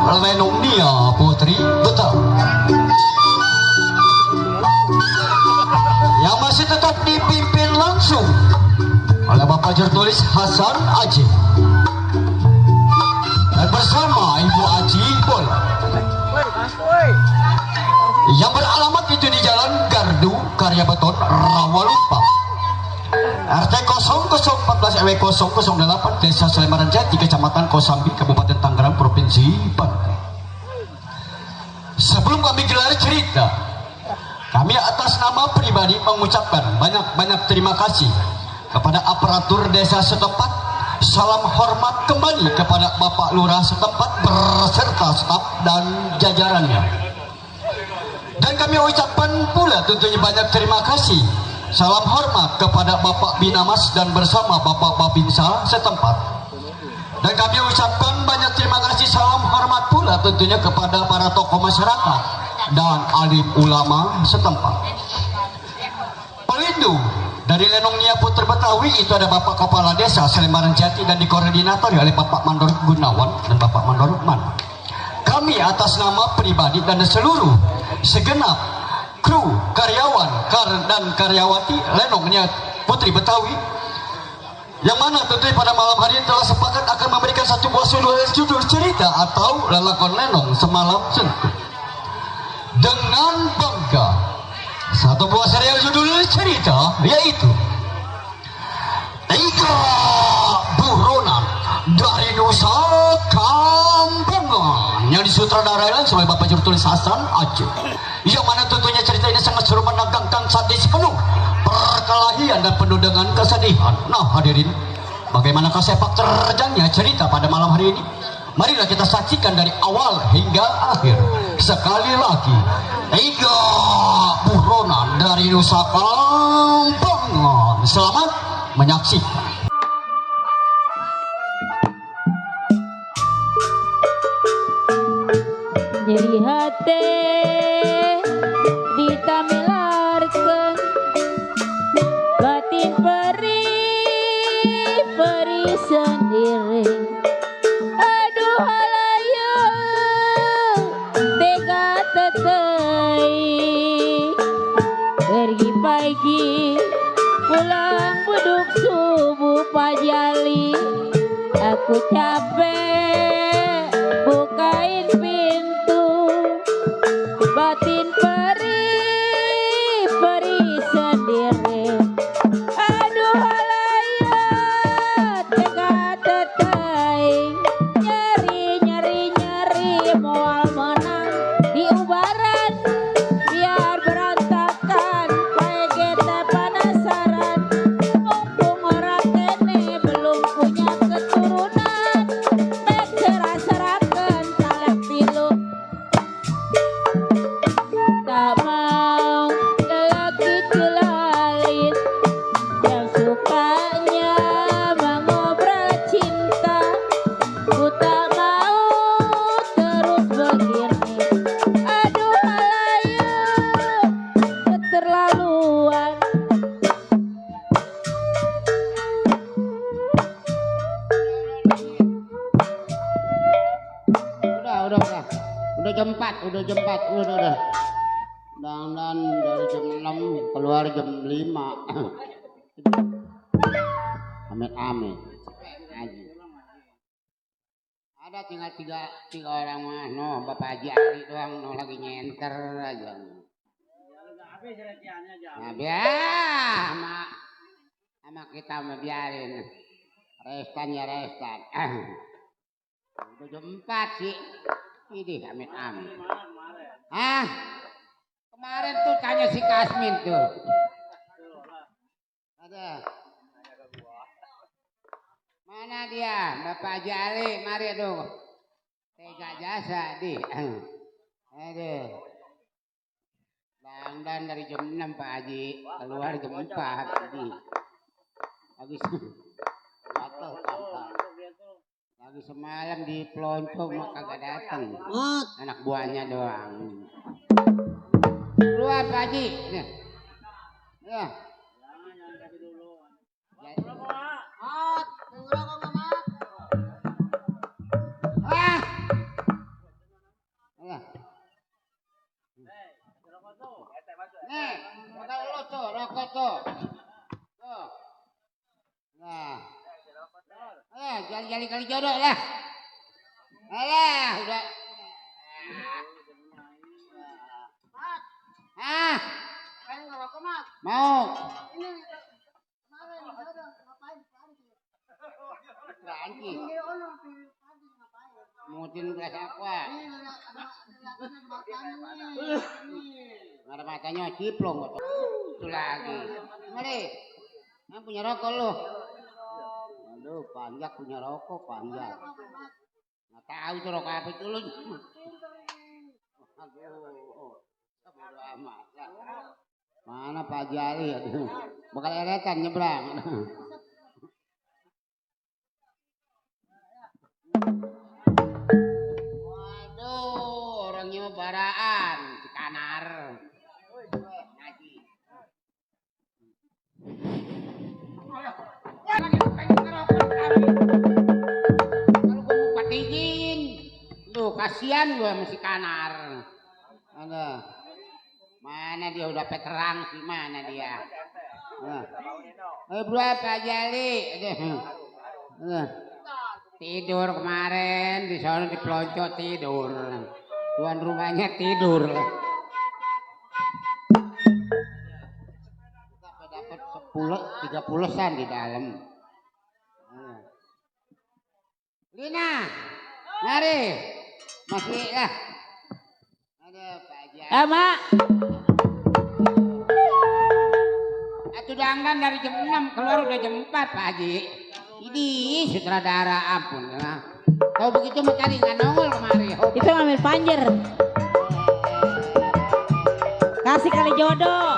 Lenomnia Putri Betawi yang masih tetap dipimpin langsung oleh Bapak Jurtulis Hasan Aji dan bersama Ibu Aji Bola yang beralamat itu di Jalan Gardu Karya Beton Rawalupa RT 0014 RW 008 Desa Sleman Jati Kecamatan Kosambi Kabupaten Tangerang Provinsi Banten. Sebelum kami gelar cerita, kami atas nama pribadi mengucapkan banyak terima kasih kepada aparatur desa setempat. Salam hormat kembali kepada Bapak Lurah setempat berserta staf dan jajarannya. Dan kami ucapkan pula tentunya banyak terima kasih. Salam hormat kepada Bapak Binamas dan bersama Bapak Babinsa setempat. Dan kami ucapkan banyak terima kasih salam hormat pula tentunya kepada para tokoh masyarakat dan alim ulama setempat. Pelindung dari Lenomnia Putri Betawi itu ada Bapak Kepala Desa Sleman Jati dan dikoordinatori oleh Bapak Mandor Gunawan dan Bapak Mandor Man. Kami atas nama pribadi dan seluruh segenap kru, karyawan, dan karyawati Lenomnia Putri Betawi yang mana tentunya pada malam hari ini telah sepakat akan memberikan satu buah judul cerita atau lelakon lenong semalam sentuh dengan bangga. Satu buah serial judul cerita yaitu Tiga Buronan dari Nusa Kambangan yang disutradarai langsung oleh Bapak Jurtulis Hasan Aceh, yang mana tentunya cerita ini sangat seru menegangkan sadis penuh perkelahian dan penuh dengan kesedihan. Nah hadirin, bagaimanakah sepak terjangnya cerita pada malam hari ini? Marilah kita saksikan dari awal hingga akhir. Sekali lagi, Tiga Buronan dari Nusa Kambangan. Selamat menyaksikan. Jadi hati ditamilarkan batin peri sendiri. Aduh halayak tega tetai pergi pagi pulang buduk subuh pajali. Aku capek bukain pintu batin peri sendiri. Aduh halayat tega tetai nyeri moal menang diubaran biar berantakan kayak kita penasaran mumpung orang kene belum punya keturunan mek serah-serahkan talak pilu. Tak mau lelaki celalit yang sukanya mengobrol cinta. Ku tak mau terus begini. Aduh halayak keterlaluan. Udah jam 4, udah. Dan dari jam 6 keluar jam 5. Amit-amit. Ada tinggal tiga orang mah, no Bapak Haji Ali doang, no lagi nyenter aja. Nah, biar sama kita mah biarin. Restan. Udah jam 4 sih. Ini amit-amit. Kemarin tuh tanya si Kasmin tuh. Ada. Mana dia? Bapak Jali, mari dong. Tega jasa di. Aduh. Dan dari jam 6 Pak Haji keluar jam 4 di. Habis gatal. Lagi semalam di pelonco mah kagak datang. Anak buahnya doang. Keluar Pak Haji. Ya. jali kali jodoh lah. Alah, udah. Ah, mau. Ranci. Mutin beras aqua. Ada matanya ciplong itu lagi. Mari. Yang punya rokok lu. Aduh, panjang punya rokok panjang. Nggak tahu itu rokok apa itu lu. Aduh, bodo amat. Mana Pak Jali? Aduh, bakal eretan nyebrang. Waduh, orangnya baraan, si Kanar. Ngaji. Kalau gue mau patingin, tuh kasihan gue sama si Kanar. Ada, mana dia udah peterang sih, mana dia? Berapa Jali? Tidur kemarin di sana di pelonco tidur. Tuan rumahnya tidur. Dapat 30-an di dalam. Lina, mari. Masih lah. Ada Pak Jali. Mak. Atuh dangdan dari jam 6 keluar udah jam 4 Pak Haji. Ini sutradara ampun ya. Kalau begitu mau cari nggak nongol kemari. Itu ngambil panjer. Kasih kali jodoh.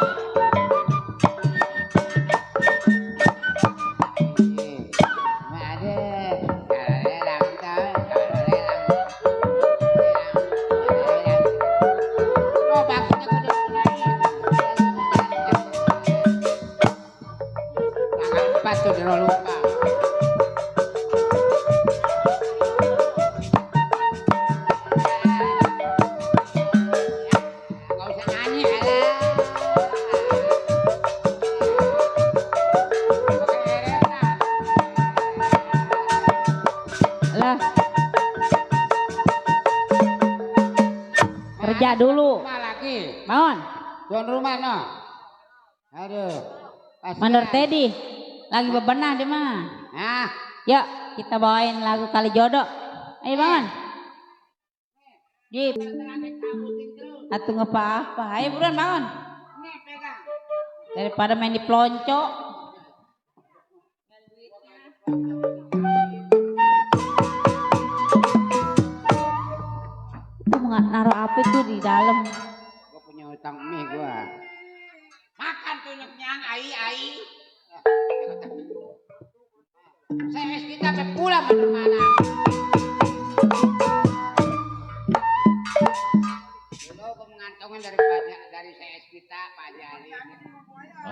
Tuh di lupa. Nggak usah nyanyi Lah. Kerja dulu. Lagi. Mohon. Tuan rumah no. Aduh. Mandor Teddy. Lagi bebenah deh mah. Nah, Yuk kita bawain lagu kali jodoh. Ayo bangun. Jip. Atuh ngapa-apa. Ayo buruan bangun. Daripada main di pelonco. Itu nggak naruh apa itu di dalam. gue punya utang mie gue. Makan tuh nyang ai. Saya kita sampai pulang mana? Dulu gue mengantongin dari CS kita Pak Jali.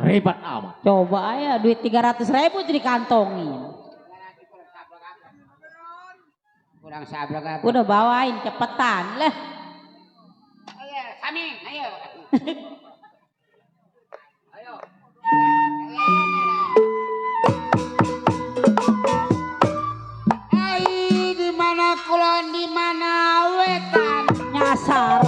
Hebat amat. Coba ya duit 300.000 jadi kantongin. Kurang sabar apa? Udah bawain cepetan lah. Ayo, Samin, ayo. Di mana kulon, di mana wetan, Nyasar.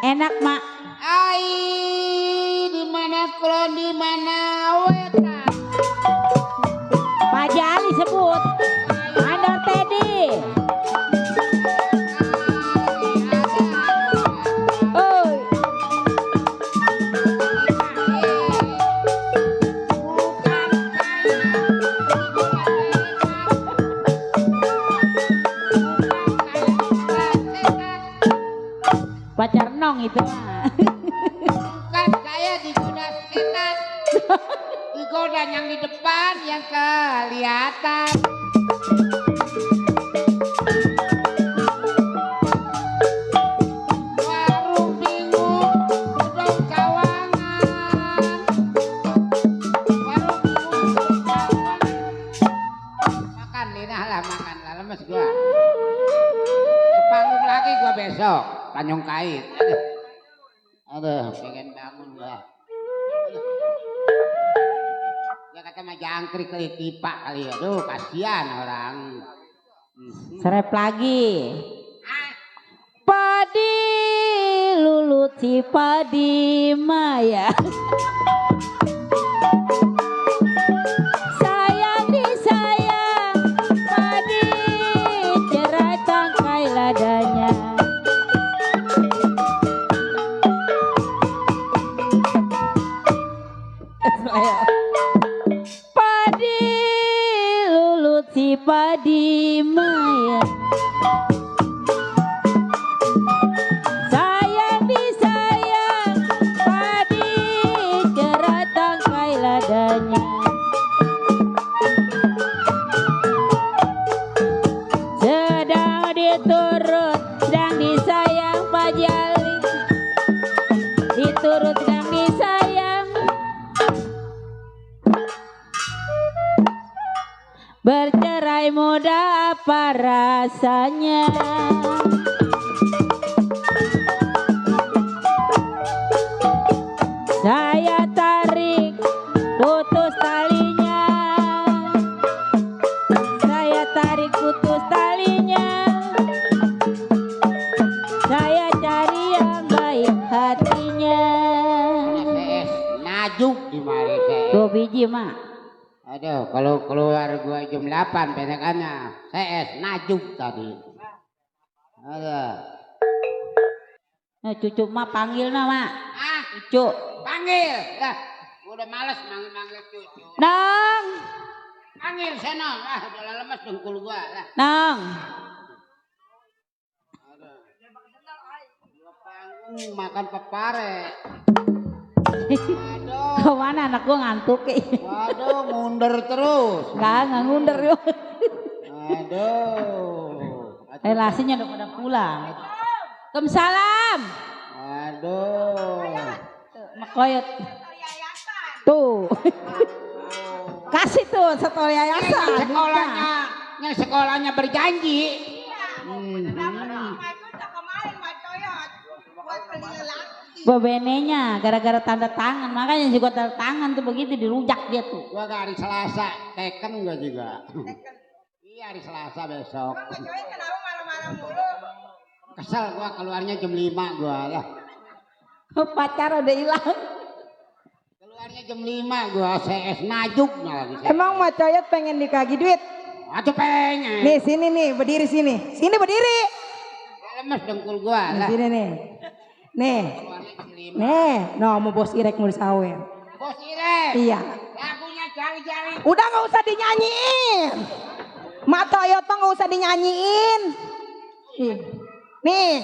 Enak mak. Di mana kulon, di mana wetan. Pak Jali sebut. Mandor Teddy. Oi. Pacar nong itu mah. Bukan saya digoda setan. Digoda yang di depan yang kelihatan. Warung bingung, gedung cawangan. Warung bingung, gedung cawangan. Tanjung Kait. Aduh, pengen bangun lah. Ya kata mah jangkrik kali tipak kali. Aduh, kasihan orang. Serep lagi. Padi lulut si padi maya. Sayang disayang padi cerai tangkai ladanya. Padi lulut si padi maya. Sayang disayang padi cerai tangkai ladanya. Sedang diturut, sedang disayang Pak Jali. Diturut sedang disayang. Bercerai muda apa rasanya? Saya tarik putus talinya. Saya tarik putus talinya. Saya cari yang baik hatinya. CS najuk di mari CS. 2 biji mak. Aduh, kalau keluar gua jam 8 penekannya. CS najuk tadi. Aduh. Nah, cucu mak panggil nama. Ah, Cucu. panggil. Lah, gua udah males manggil cucu. Nong. Panggil sana. Ah, udah lemes dengkul gua lah. Nong. Gua panggung makan pepare. Kemana anak gua ngantuk ya. Waduh, mundur terus. Nggak ngunder yuk. Aduh. Relasinya udah pada pulang. Waalaikumsalam. Aduh. Makoyot. Tuh. Kasih tuh satu yayasan. Sekolahnya berjanji. Bebenenya gara-gara tanda tangan, makanya juga tanda tangan tuh begitu dirujak dia tuh. Gua hari Selasa teken gua juga. Iya hari Selasa besok. Kesel gua keluarnya jam 5 gua lah. Pacar udah hilang. Keluarnya jam 5 gua CS najuk lagi. Emang Mak Coyot pengen dikasih duit? Atuh pengen. Nih sini nih, berdiri sini. Sini berdiri. Lemes dengkul gua lah. Sini nih. Nih. Keluarnya jam 5. Nih, no mau bos Irek mau disawer. Bos Irek. Iya. Lagunya jari-jari. Udah nggak usah dinyanyiin. Mak Coyot tuh nggak usah dinyanyiin. Nih,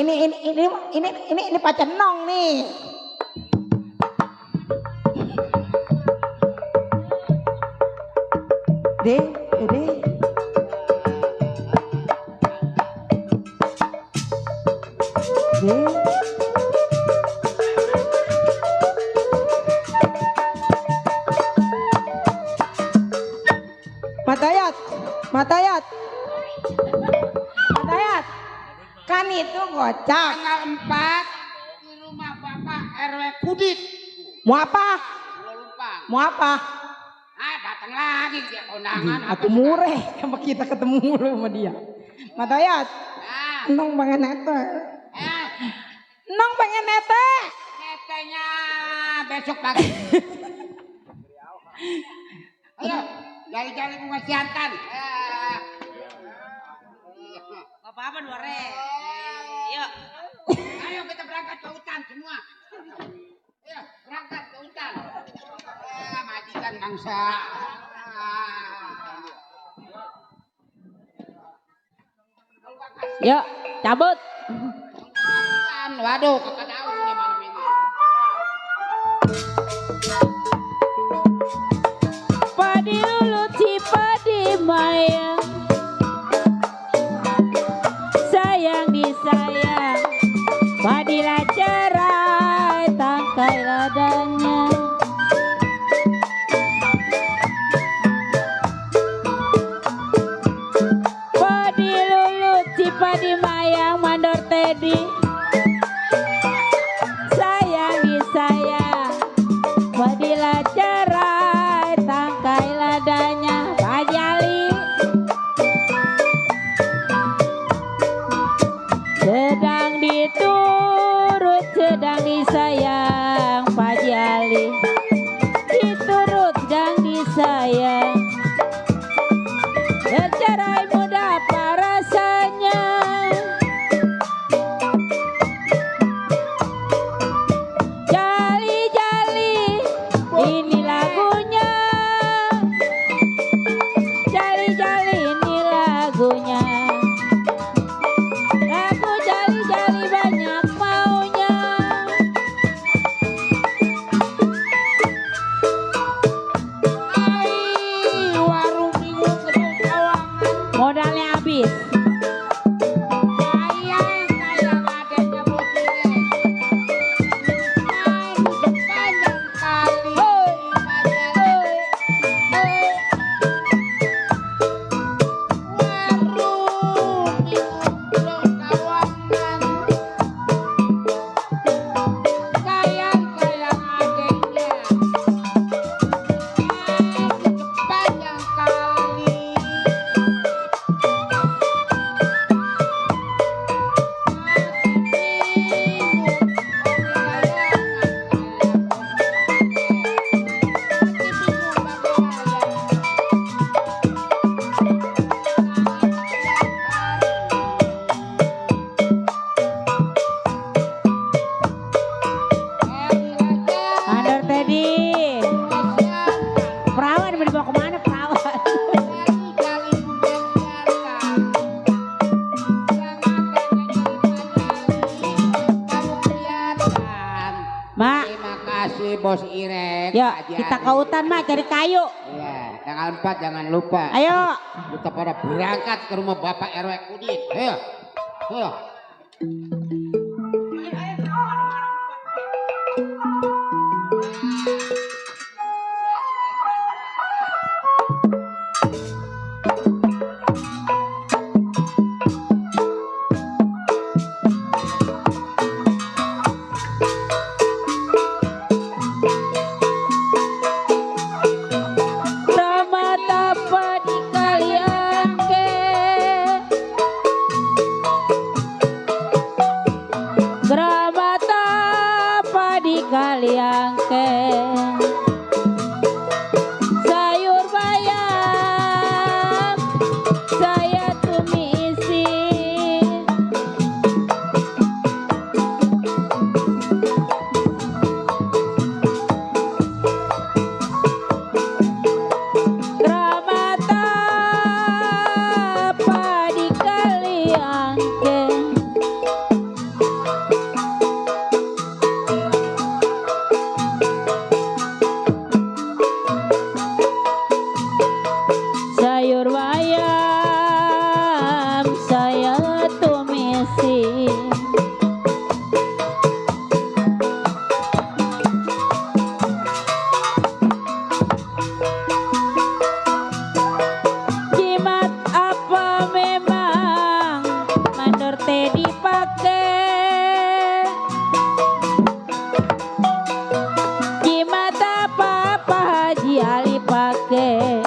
ini pacar Nong nih. Deh. Matayat. Kan itu kocak. Tanggal 4 di rumah Bapak RW Kudit. Mau apa? Gua lupa. Mau apa? Ah, datang lagi dia kondangan. Aku mureh sama kita ketemu mulu sama dia. Matayat. Ah, Nong pengen nete. eh, Nong pengen nete. netenya besok pagi. Ayo, jari-jari bunga siantan. Apa-apa luare. Yuk. Ayo kita berangkat ke hutan semua. Ayo, berangkat ke hutan. Majikan bangsa. Yuk, cabut. Waduh, kakak daunnya malam ini. Padi lulut si padi mayang. Sayang disayang. Padilah cerai tangkai ladanya. Padi lulut si padi mayang mandor tedi. bos Irek. Ya, Haji kita Ali. ke hutan mah cari kayu. Iya, tanggal 4 jangan lupa. Ayo. Kita pada berangkat ke rumah Bapak RW Kudit. Ayo. Ayo. sayur bayam saya tumisi, gramata padi kaliangke. Sayur bayam saya tumisi, jimat apa memang mandor teh dipakai, jimat apa Pak Haji Ali pakai.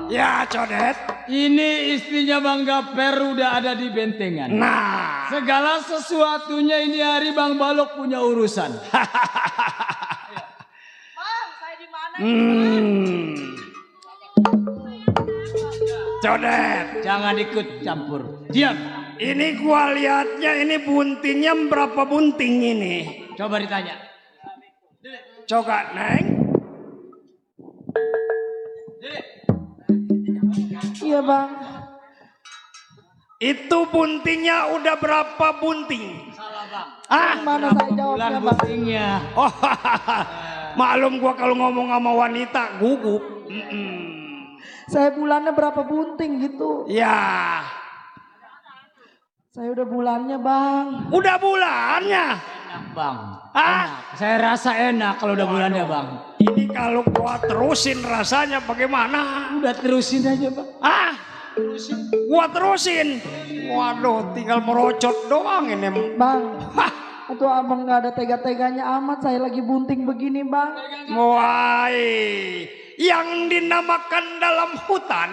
Ya Codet. Ini istrinya Bang Gaper udah ada di bentengan. Nah, segala sesuatunya ini hari Bang Balok punya urusan. Bang, saya di mana? Codet, Jangan ikut campur. Diam. ini gua lihatnya ini buntingnya berapa bunting ini? Coba ditanya. Coba Neng. Iya bang. Itu buntingnya udah berapa bunting? Salah Bang. Ah, Mana saya jawabnya Bulan bang? buntingnya. oh, maklum gua kalau ngomong sama wanita gugup. Saya bulannya berapa bunting gitu? Ya, Saya udah bulannya bang. udah bulannya. Enak Bang. Ah. Enak. Saya rasa enak kalau udah bulannya Bang. Ini kalau gua terusin rasanya bagaimana? Udah terusin aja Bang. Ah, Gua terusin. Waduh, tinggal merocot doang ini. Bang, itu abang nggak ada tega-teganya amat. Saya lagi bunting begini bang. Woi, yang dinamakan dalam hutan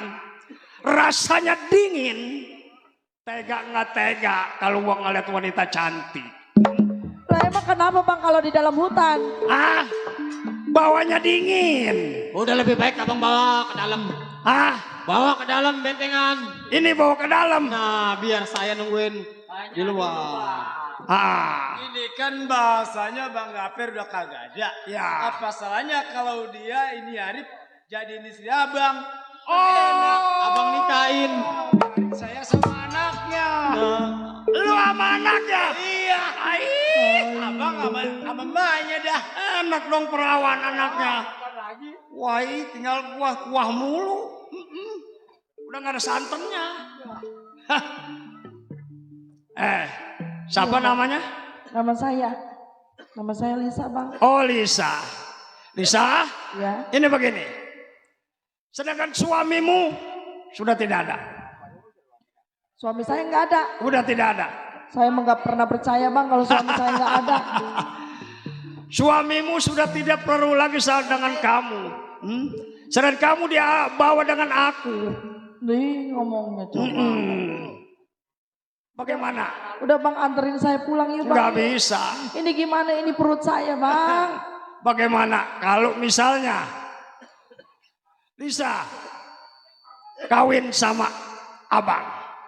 rasanya dingin. Tega nggak tega kalau gua ngeliat wanita cantik. Lah emang kenapa bang kalau di dalam hutan? Ah, bawahnya dingin. Udah lebih baik abang bawa ke dalam. Ah, Bawa ke dalam bentengan. ini bawa ke dalam. Nah, biar saya nungguin di luar. Ah, Ini kan bahasanya Bang Gaper udah kagak ada. ya. Apa salahnya kalau dia ini Arif jadi istri abang? Oh, Abang nikahin. Saya sama anaknya. lu sama anaknya? Iya. Abang sama emaknya dah. Enak dong perawan anaknya. Wah, tinggal kuah-kuah mulu. Udah gak ada santannya. Hah. Siapa namanya? Nama saya Lisa bang. Oh, Lisa. Lisa, Ya. ini begini. Sedangkan suamimu sudah tidak ada. Suami saya nggak ada. Udah tidak ada. Saya emang nggak pernah percaya bang kalau suami saya nggak ada. Suamimu sudah tidak perlu lagi dengan kamu. Sedangkan kamu dia bawa dengan aku. Nih ngomongnya coba. Bagaimana? Udah bang anterin saya pulang yuk Nggak bang. bisa. Ini gimana ini perut saya bang? Bagaimana kalau misalnya Lisa kawin sama abang?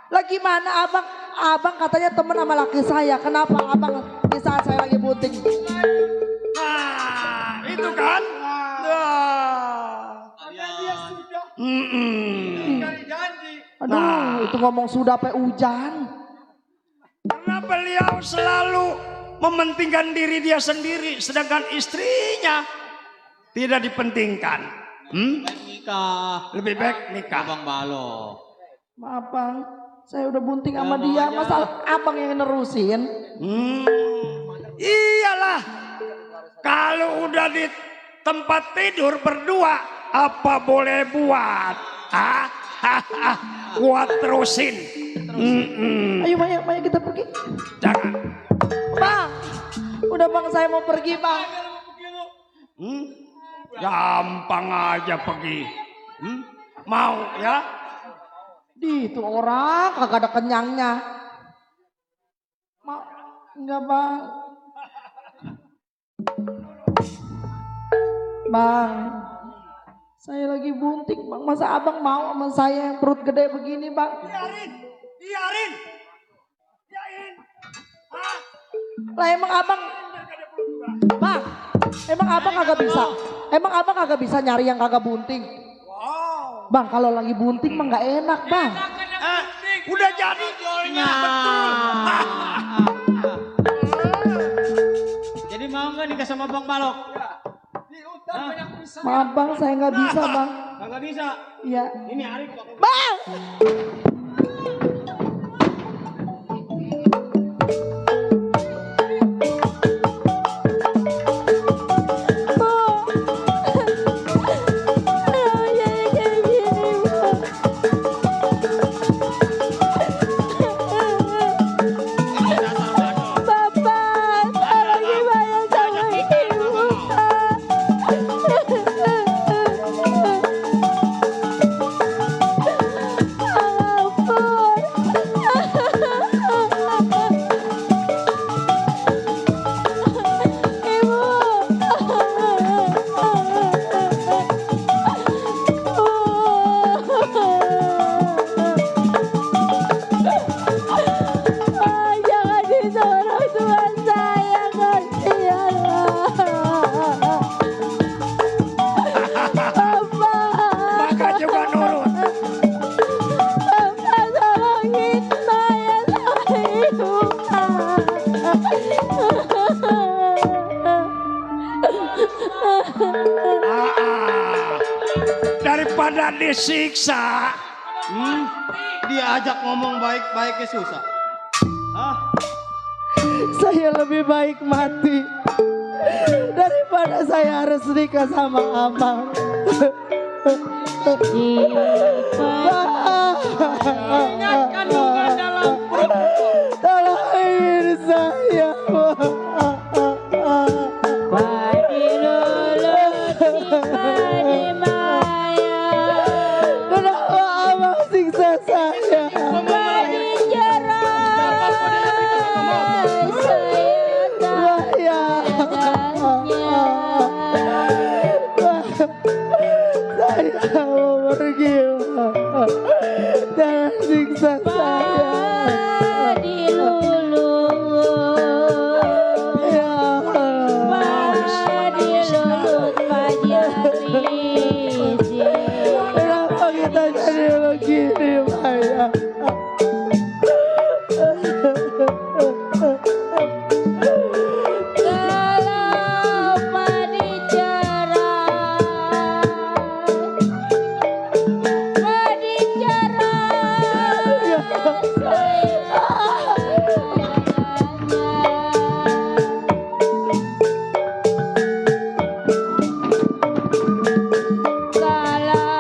Lah gimana abang? Abang katanya temen sama laki saya. Kenapa abang di saat saya lagi bunting? Nah, itu kan? Aduh, itu ngomong sudah sampai hujan. Karena beliau selalu mementingkan diri dia sendiri, sedangkan istrinya tidak dipentingkan. Nikah. Lebih baik nikah. Abang Balo. Maaf bang, saya udah bunting sama dia. Masa abang yang nerusin? Iyalah, kalau udah di tempat tidur berdua, apa boleh buat? Gua terusin. Ayo Maya kita pergi. Jangan. Bang, udah bang saya mau pergi bang. Gampang aja pergi. Mau ya? Di itu orang kagak ada kenyangnya. Mau enggak bang? Bang, saya lagi bunting bang. Masa abang mau sama saya yang perut gede begini bang? Biarin. Lah emang abang, bang, emang abang kagak bisa. Emang abang kagak bisa nyari yang kagak bunting. Bang, kalau lagi bunting mah nggak enak bang. Udah jadi jolnya betul. Jadi mau nggak nikah sama Bang Balok? Maaf bang, saya nggak bisa bang. Kagak bisa. Iya. Ini Arif. Bang. Daripada disiksa, Diajak ngomong baik-baiknya susah. Saya lebih baik mati daripada saya harus nikah sama abang. Bang. Ingat kandungan dalam perut. Tolongin saya, Bang. Padi lulut padi maya. Kenapa abang siksa saya? Padi jerah. Saya tak Ya. Saya mau pergi, Bang. Jangan siksa saya. padi lulut. Ya. Padi lulut padi risi. Kenapa kita jadi begini, Maya? Kalau padi cerah, padi cerah, kalau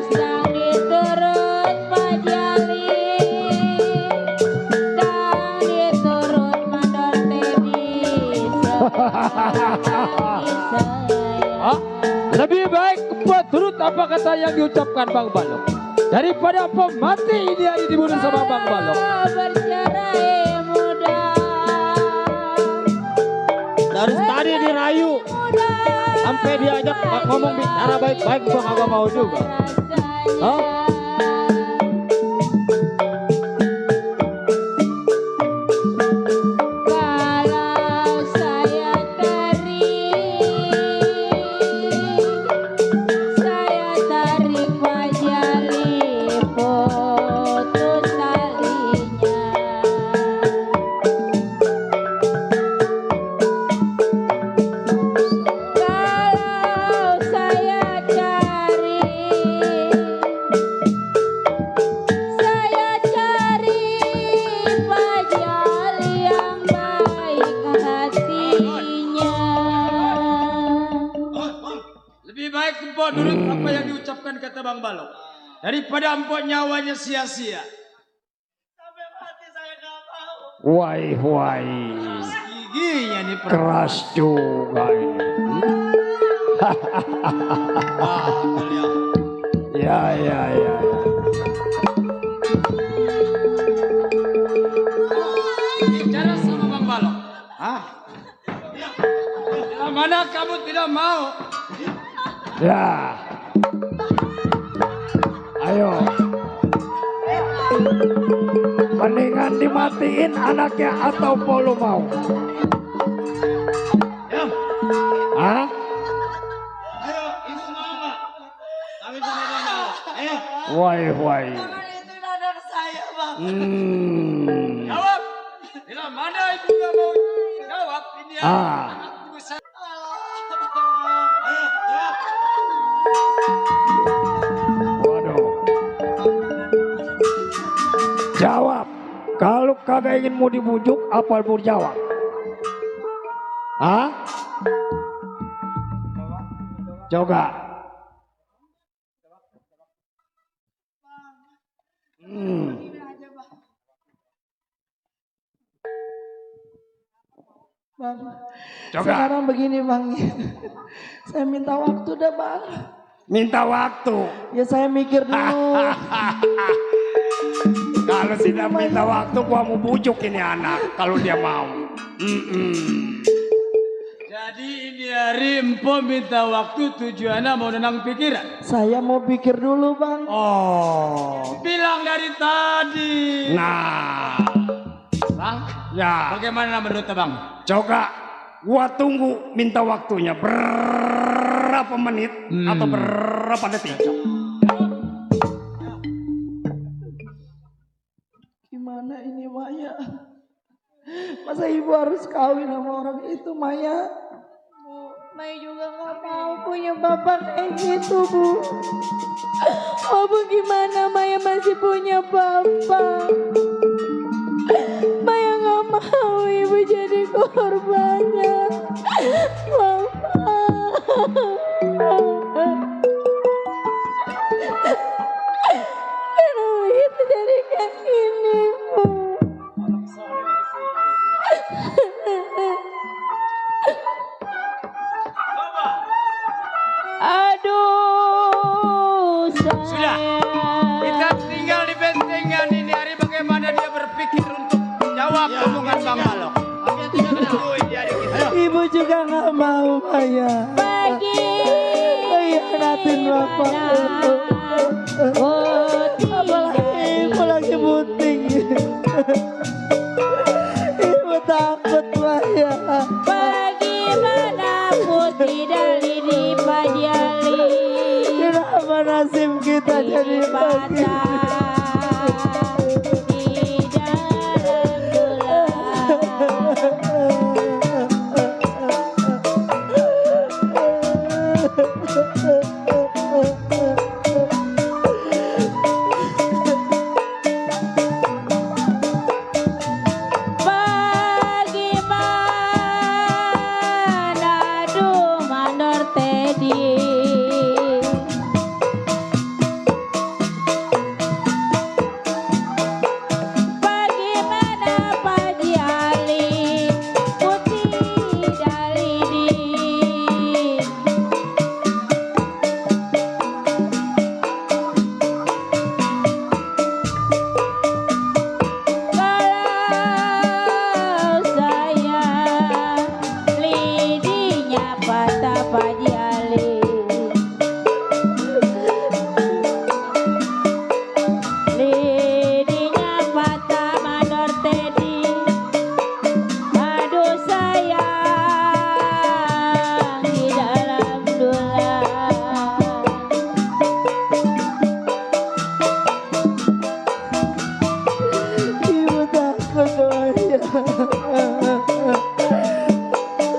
sang diturut pajali, dan diturut mandor tebis. Lebih baik buat turut apa kata yang diucapkan Bang Balok daripada pemati ini hari dibunuh sama Bang Balok. Bercerai muda, Dari tadi dirayu sampai diajak ngomong bicara baik-baik gua kagak mau juga. Hah? kalau saya tarik pajali putus talinya. Kalau saya cari pajali yang baik hatinya. Lebih baik empok nurut apa yang diucapkan kata Bang Balok daripada empok nyawanya sia-sia. Wai, Giginya nih keras juga ini. Ya. Bicara sama Bang Balok. Hah? Yang mana kamu tidak mau? Ya. Ayo. Mendingan dimatiin anaknya atau polo mau? Ya. Hah? Ayo, ibu mau nggak? Kami sama Bang Balok. Ayo, Wai. Itu anak saya, Bang. jawab. Bila mana ibu nggak mau jawab ini ya. Ibu saya. Ayo, jawab. Waduh. Jawab. Kalau kagak ingin mau dibujuk, apa mau jawab? Hah? Coba. Bang, Coba. sekarang begini, Bang. Saya minta waktu dah, Bang. Minta waktu. Ya saya mikir dulu. Kalau tidak minta waktu, gua mau bujuk ini anak. Kalau dia mau. Jadi ini hari Empo minta waktu tujuannya mau nenang pikiran. Saya mau pikir dulu, Bang. Oh. Bilang dari tadi. Nah. Bang, Ya. bagaimana menurut Bang? Coba gua tunggu minta waktunya berapa menit atau berapa detik. Gimana ini, Maya? Masa ibu harus kawin sama orang itu, Maya? Bu, Maya juga gak mau punya bapak kayak gitu, Bu. Oh, Bu, gimana Maya masih punya bapak? Maya gak mau ibu jadi korbannya. Bapak. Sudah. Kita tinggal di bentengan ini hari bagaimana dia berpikir untuk jawab omongan Bang Balok. Ibu juga nggak mau ayah. Hianatin bapak. Apalagi ibu lagi bunting. Ibu takut ayah. Bagaimana putih dari di Pajali. Kenapa nasib kita jadi begini?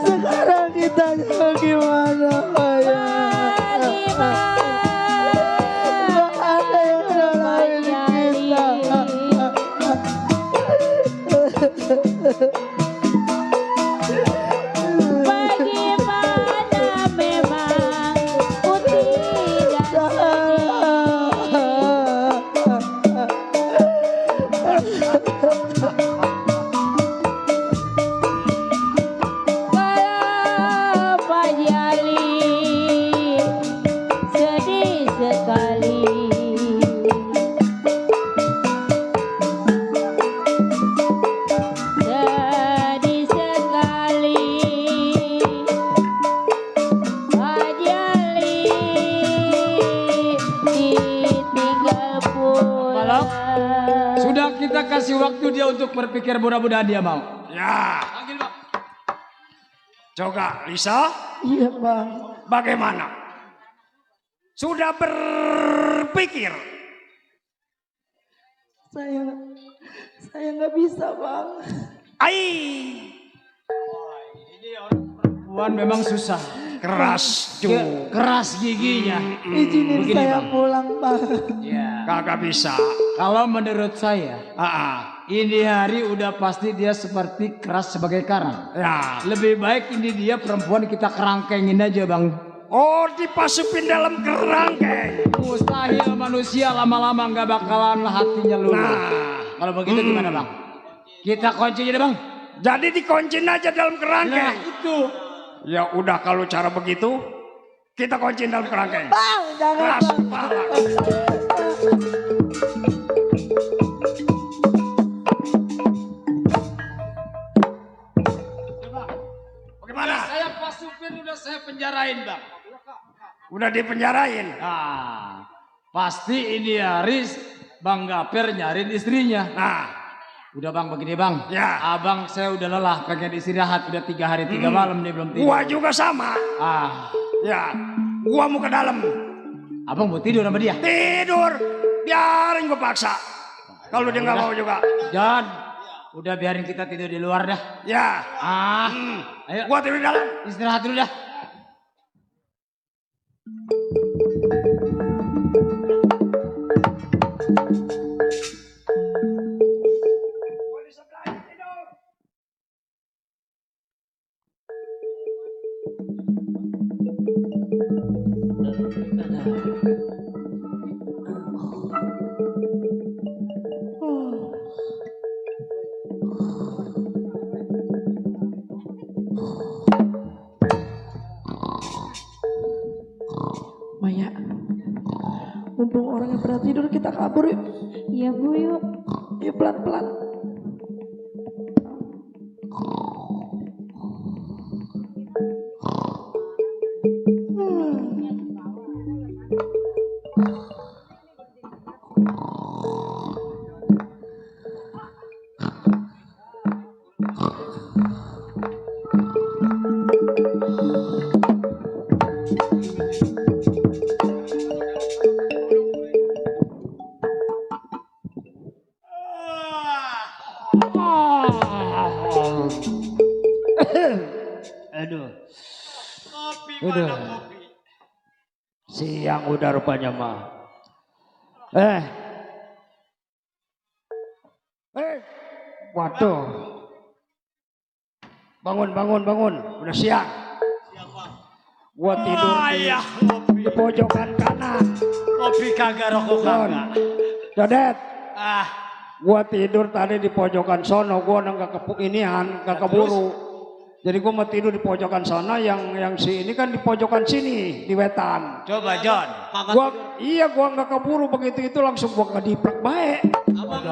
Sekarang kita gimana ayah? Gak ada yang nolongin kita. Bagaimana memang putih Sudah kita kasih waktu dia untuk berpikir, mudah-mudahan dia mau. Ya. Panggil Bang. Coba Lisa, Iya bang. bagaimana? Sudah berpikir? Saya nggak bisa bang. Perempuan memang susah. Keras tuh. Keras giginya. Izinin Begini, saya Bang. pulang bang. Ya. Kagak bisa. Kalau menurut saya, Ah, ini hari udah pasti dia seperti keras sebagai karang. ya. Lebih baik ini dia perempuan kita kerangkengin aja bang. Oh, dipasukin dalam kerangkeng. Mustahil manusia lama-lama nggak bakalan hatinya lunak. Nah. Kalau begitu gimana bang? Kita kunci aja deh bang. Jadi dikunciin aja dalam Nah kerangkeng. itu. Ya udah kalau cara begitu, kita kunciin dalam kerangkeng. Bang jangan Keras bang. kepala. Bagaimana? Saya Pak Supir udah saya penjarain bang. Udah dipenjarain. Nah, pasti ini Haris Bang Gaper nyariin istrinya. Nah, Udah bang begini bang. Ya. Abang saya udah lelah pengen istirahat udah 3 hari 3 malam nih belum tidur. gua juga sama. Ah, Ya, gua mau ke dalam. abang mau tidur sama dia? Tidur. Biarin gua paksa. Kalau dia nggak mau juga. Jangan. Udah biarin kita tidur di luar dah. Ya, Ah, ayo gua tidur di dalam. istirahat dulu dah. Mumpung orangnya pada tidur kita kabur yuk. Iya Bu, yuk. Yuk pelan-pelan. Aduh. Kopi Udah. mana kopi? Siang udah rupanya mah. Waduh. Bangun. Udah siang. Gua tidur di, Ayah kopi. di pojokan kanan. Kopi kagak rokok kagak. Jodet. Ah, Gua tidur tadi di pojokan sono. Gua nggak kepuk inian, nggak keburu. Jadi gua mau tidur di pojokan sono, yang si ini kan di pojokan sini, di wetan. coba John. Gua nggak keburu begitu itu langsung gua ngediplek baik. Abang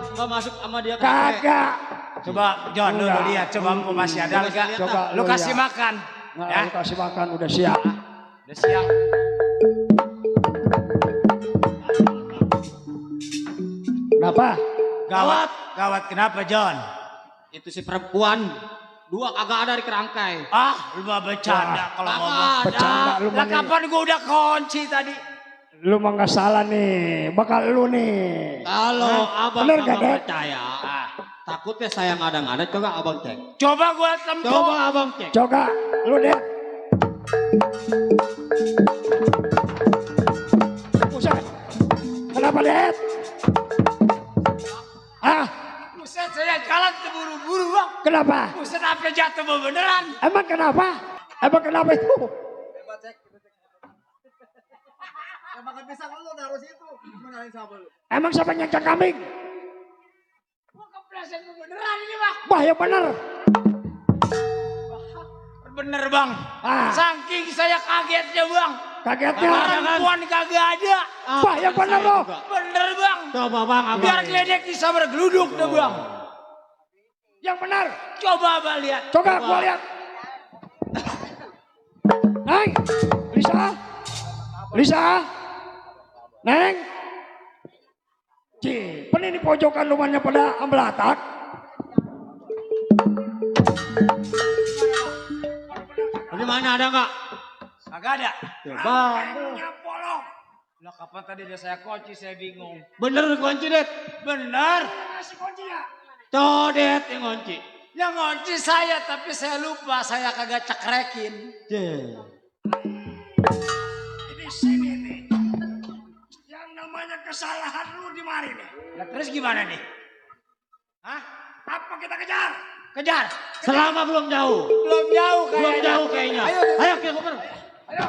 nggak masuk sama dia Kagak. Coba John lu Udah. lihat, coba aku masih ada enggak? Coba Lu lu kasih lihat. makan. Nah, Ya, lu kasih makan udah siang. udah siang. Kenapa? Gawat kenapa John? Itu si perempuan. Dua kagak ada di kerangkai. Ah, lu mah bercanda kalau ngomong. Bercanda lu Lah mah nih. kapan gua udah kunci tadi? Lu mah nggak salah nih. Bakal lu nih. Kalau abang bener nggak gak, Dek? percaya, takutnya saya ngada-ngada. Coba abang cek. Coba gua tempo. Coba abang cek. Coba lu deh. Buset. Kenapa Det? Buset, saya jalan terburu-buru bang. Kenapa? Buset, apa jatuh beneran? Emang kenapa? Emang kenapa itu? Emang siapa nyangka kambing? Gua kepleset beneran ini bang. Wah ya bener. Bener bang. Saking saya kagetnya bang. Kagetnya. Perempuan kagak ada. Wah ya bener loh. Bener bang. Coba bang, abang. Biar geledek bisa bergeluduk deh bang. Yang benar. Coba abang lihat. Coba gua lihat. Neng, Lisa, Neng. Pen ini pojokan rumahnya pada ambelatak. Di mana ada nggak? Kagak ada. Coba. Nyapolong. Lah kapan tadi udah saya kunci, saya bingung. Bener kunci Det. Bener. Codet yang kunci. Yang kunci saya tapi saya lupa, saya kagak cekrekin. Ini sini nih. Yang namanya kesalahan lu di mari nih. Lah terus gimana nih? Hah? Apa kita kejar? Kejar. Selama belum jauh. Belum jauh kayaknya. Belum jauh kayaknya. Ayo kita kejar. Ayo.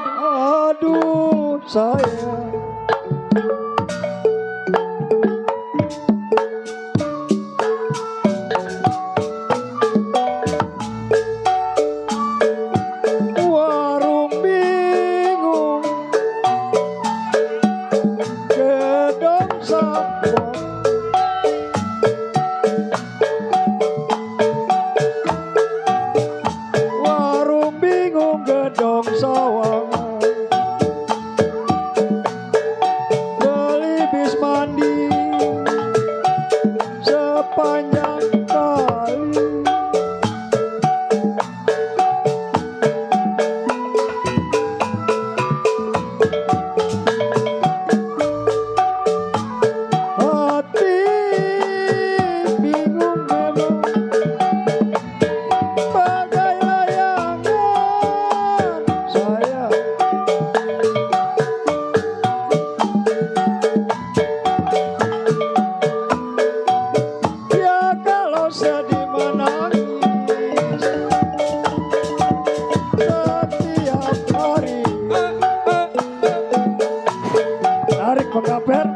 Aduh, sayang. Warung bingung, gedong sampah. Warung bingung, gedong sawangan. Beli bis tiap hari. Tarik pengaper.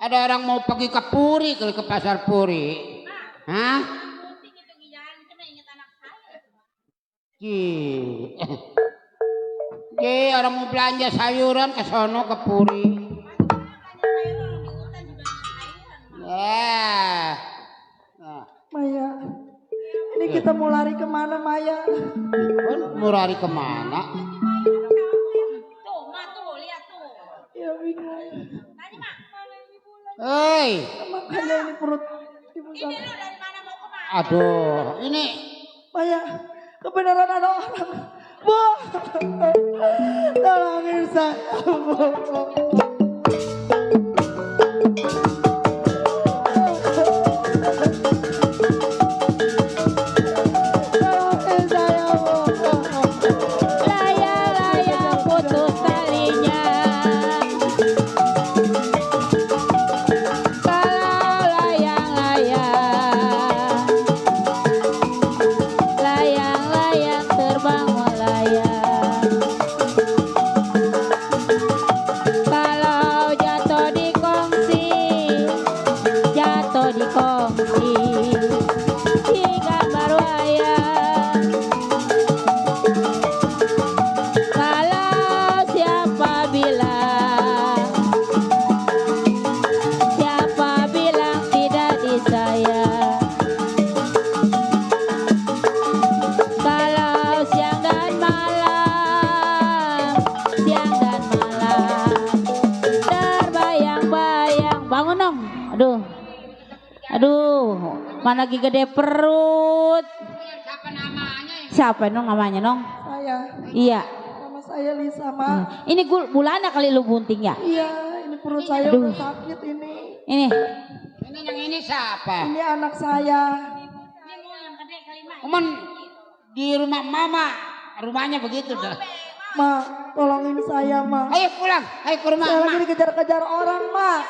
Ada orang mau pergi ke Puri, ke pasar Puri. Hah? Orang mau belanja sayuran ke sono ke Puri. Ya. Maya, ini kita mau lari kemana Maya? Mau lari kemana? Tuh, lihat tuh. Ya bingung. Tadi mak, Hei. Makanya ini perut ibu ini lu dari mana mau kemana? Aduh, ini. Maya, kebenaran ada orang. Bu, tolongin saya, Bu. Layang-layang terbang melayang. mana lagi gede perut. Siapa namanya? Siapa nong namanya nong? Saya. Iya. Nama saya Lisa, Mak. Ini bulannya kali lu bunting ya? Iya, ini perut saya Aduh. udah sakit ini. Ini. Ini yang ini siapa? Ini anak saya. Cuman di rumah mama, rumahnya begitu dah. Mak, tolongin saya, Mak. Ayo pulang, ayo ke rumah Saya mama. lagi dikejar-kejar orang, Mak.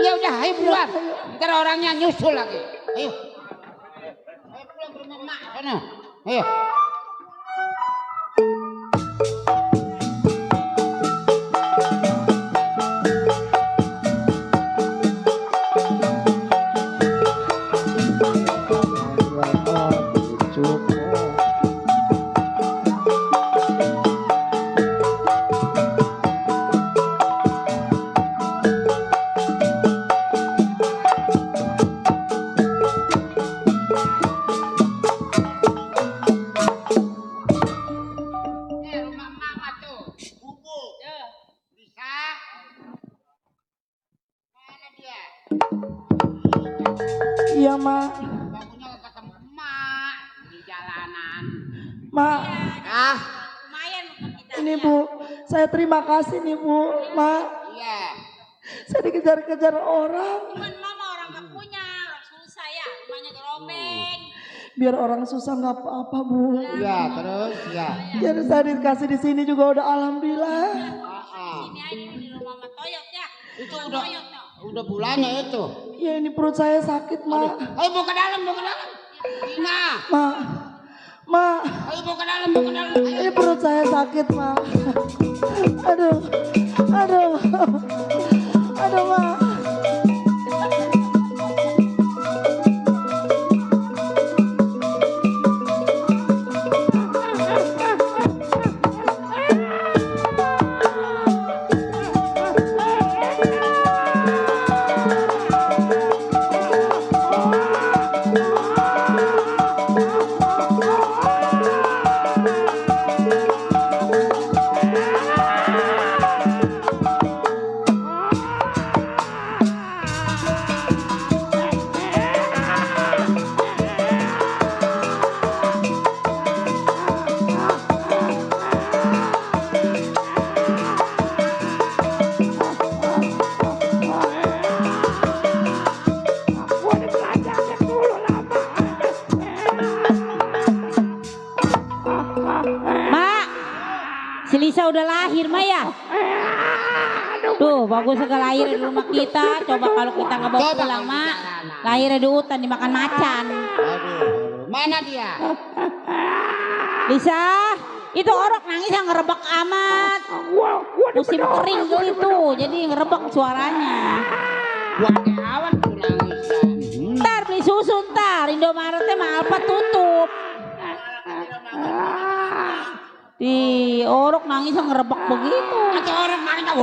Iya udah, ayo pulang. Ntar orangnya nyusul lagi. Ayo. Ayo pulang ke rumah mak. Sana. Ayo. Iya, Mak. Bangunnya ketemu emak di jalanan. Mak, Ah, ini Bu, saya terima kasih nih Bu, Mak. iya. Saya dikejar-kejar orang. Cuman mama orang gak punya, orang susah ya, rumahnya gerobeng. Biar orang susah nggak apa-apa Bu. Iya, terus ya. Jadi saya dikasih di sini juga udah alhamdulillah. Ini aja di rumah Mama Toyot ya. Itu udah bulannya itu. Ya ini perut saya sakit, Mak. Ayo mau ke dalam, mau ke dalam. Nah, Mak, ayo mau ke dalam, mau ke dalam. Ayo. ini perut saya sakit, Mak. Aduh, Mak. Si Lisa udah lahir Maya. Tuh bagus segala lahir di rumah kita. Coba kalau kita nggak bawa pulang Mak, lahirnya di hutan dimakan macan. Aduh, mana dia? Lisa, itu orok nangis yang ngerebek amat. Musim kering gitu, jadi ngerebek suaranya. Buat awan tuh nangis. Ntar beli susu ntar, Indomaretnya mah Alfa tutup. Di orok nangis yang ngerebek begitu. Ada orang nangis.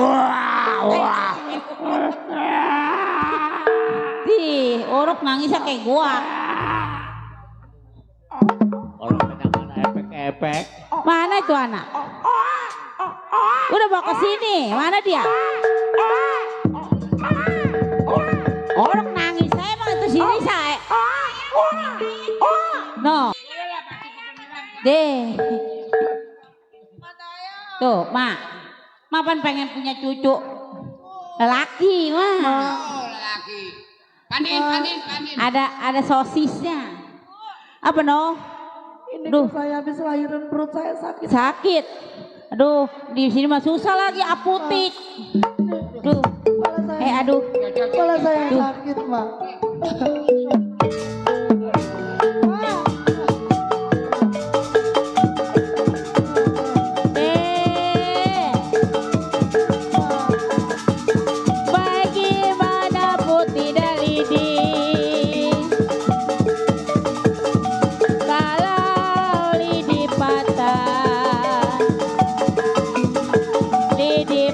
Wah. Di orok nangisnya kayak gua. Orang pegangan efek-efek. Mana itu anak? Udah bawa ke sini. Mana dia? Orok nangis. Saya emang itu sini saya. No. Deh. Tuh, Mak. Mak kan pengen punya cucu lelaki, Mak. Oh, lelaki. Panin. Ada sosisnya. Apa no? Ini Duh. saya habis lahiran perut saya sakit. Sakit. Aduh, di sini mah susah lagi apotik. Duh. Aduh. Kepala saya sakit, Mak. Bagaimanapun tidak lidi, kalau lidi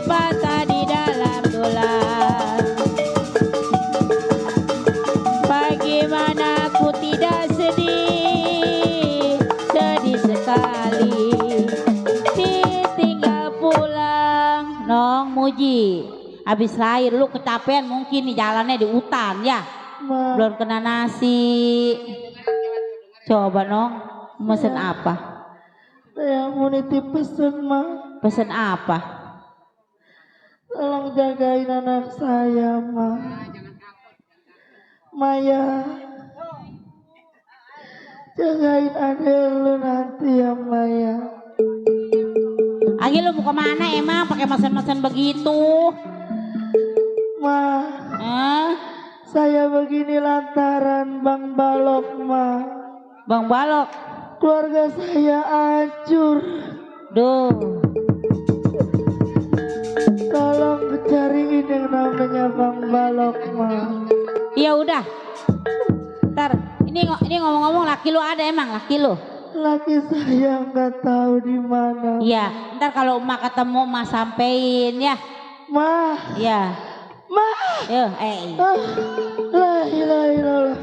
patah di dalam tulang. Bagaimana aku tidak sedih sekali ditinggal pulang. Nong Muji, habis lahir lu kecapean mungkin di jalannya di hutan ya. belum kena nasi. Coba Nong, mesen apa? Saya mau nitip pesen Ma. Pesen apa? Tolong jagain anak saya Ma. Maya, jagain adek lu nanti ya Maya. Agi lu mau kemana emang pakai mesen-mesen begitu? Ma, saya begini lantaran Bang Balok Ma. Bang Balok, keluarga saya hancur. Duh. Tolong cariin yang namanya Bang Balok Ma. Iya udah. Ntar ini ngomong-ngomong laki lu ada emang laki lu? Laki saya nggak tahu di mana. Iya, ntar kalau emak ketemu emak sampein ya. Ma. Iya. Ma. Yo, La ilaha illallah.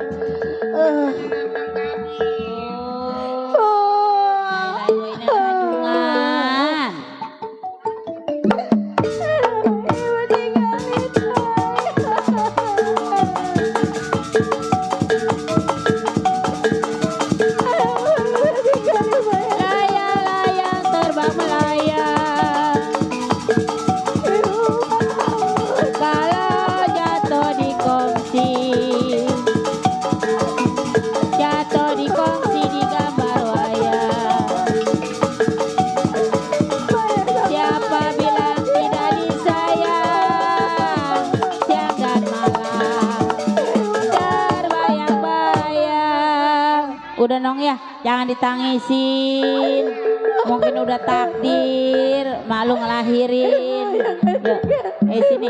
Udah Nong ya, jangan ditangisin. Mungkin udah takdir, malu ngelahirin. Yuk, sini.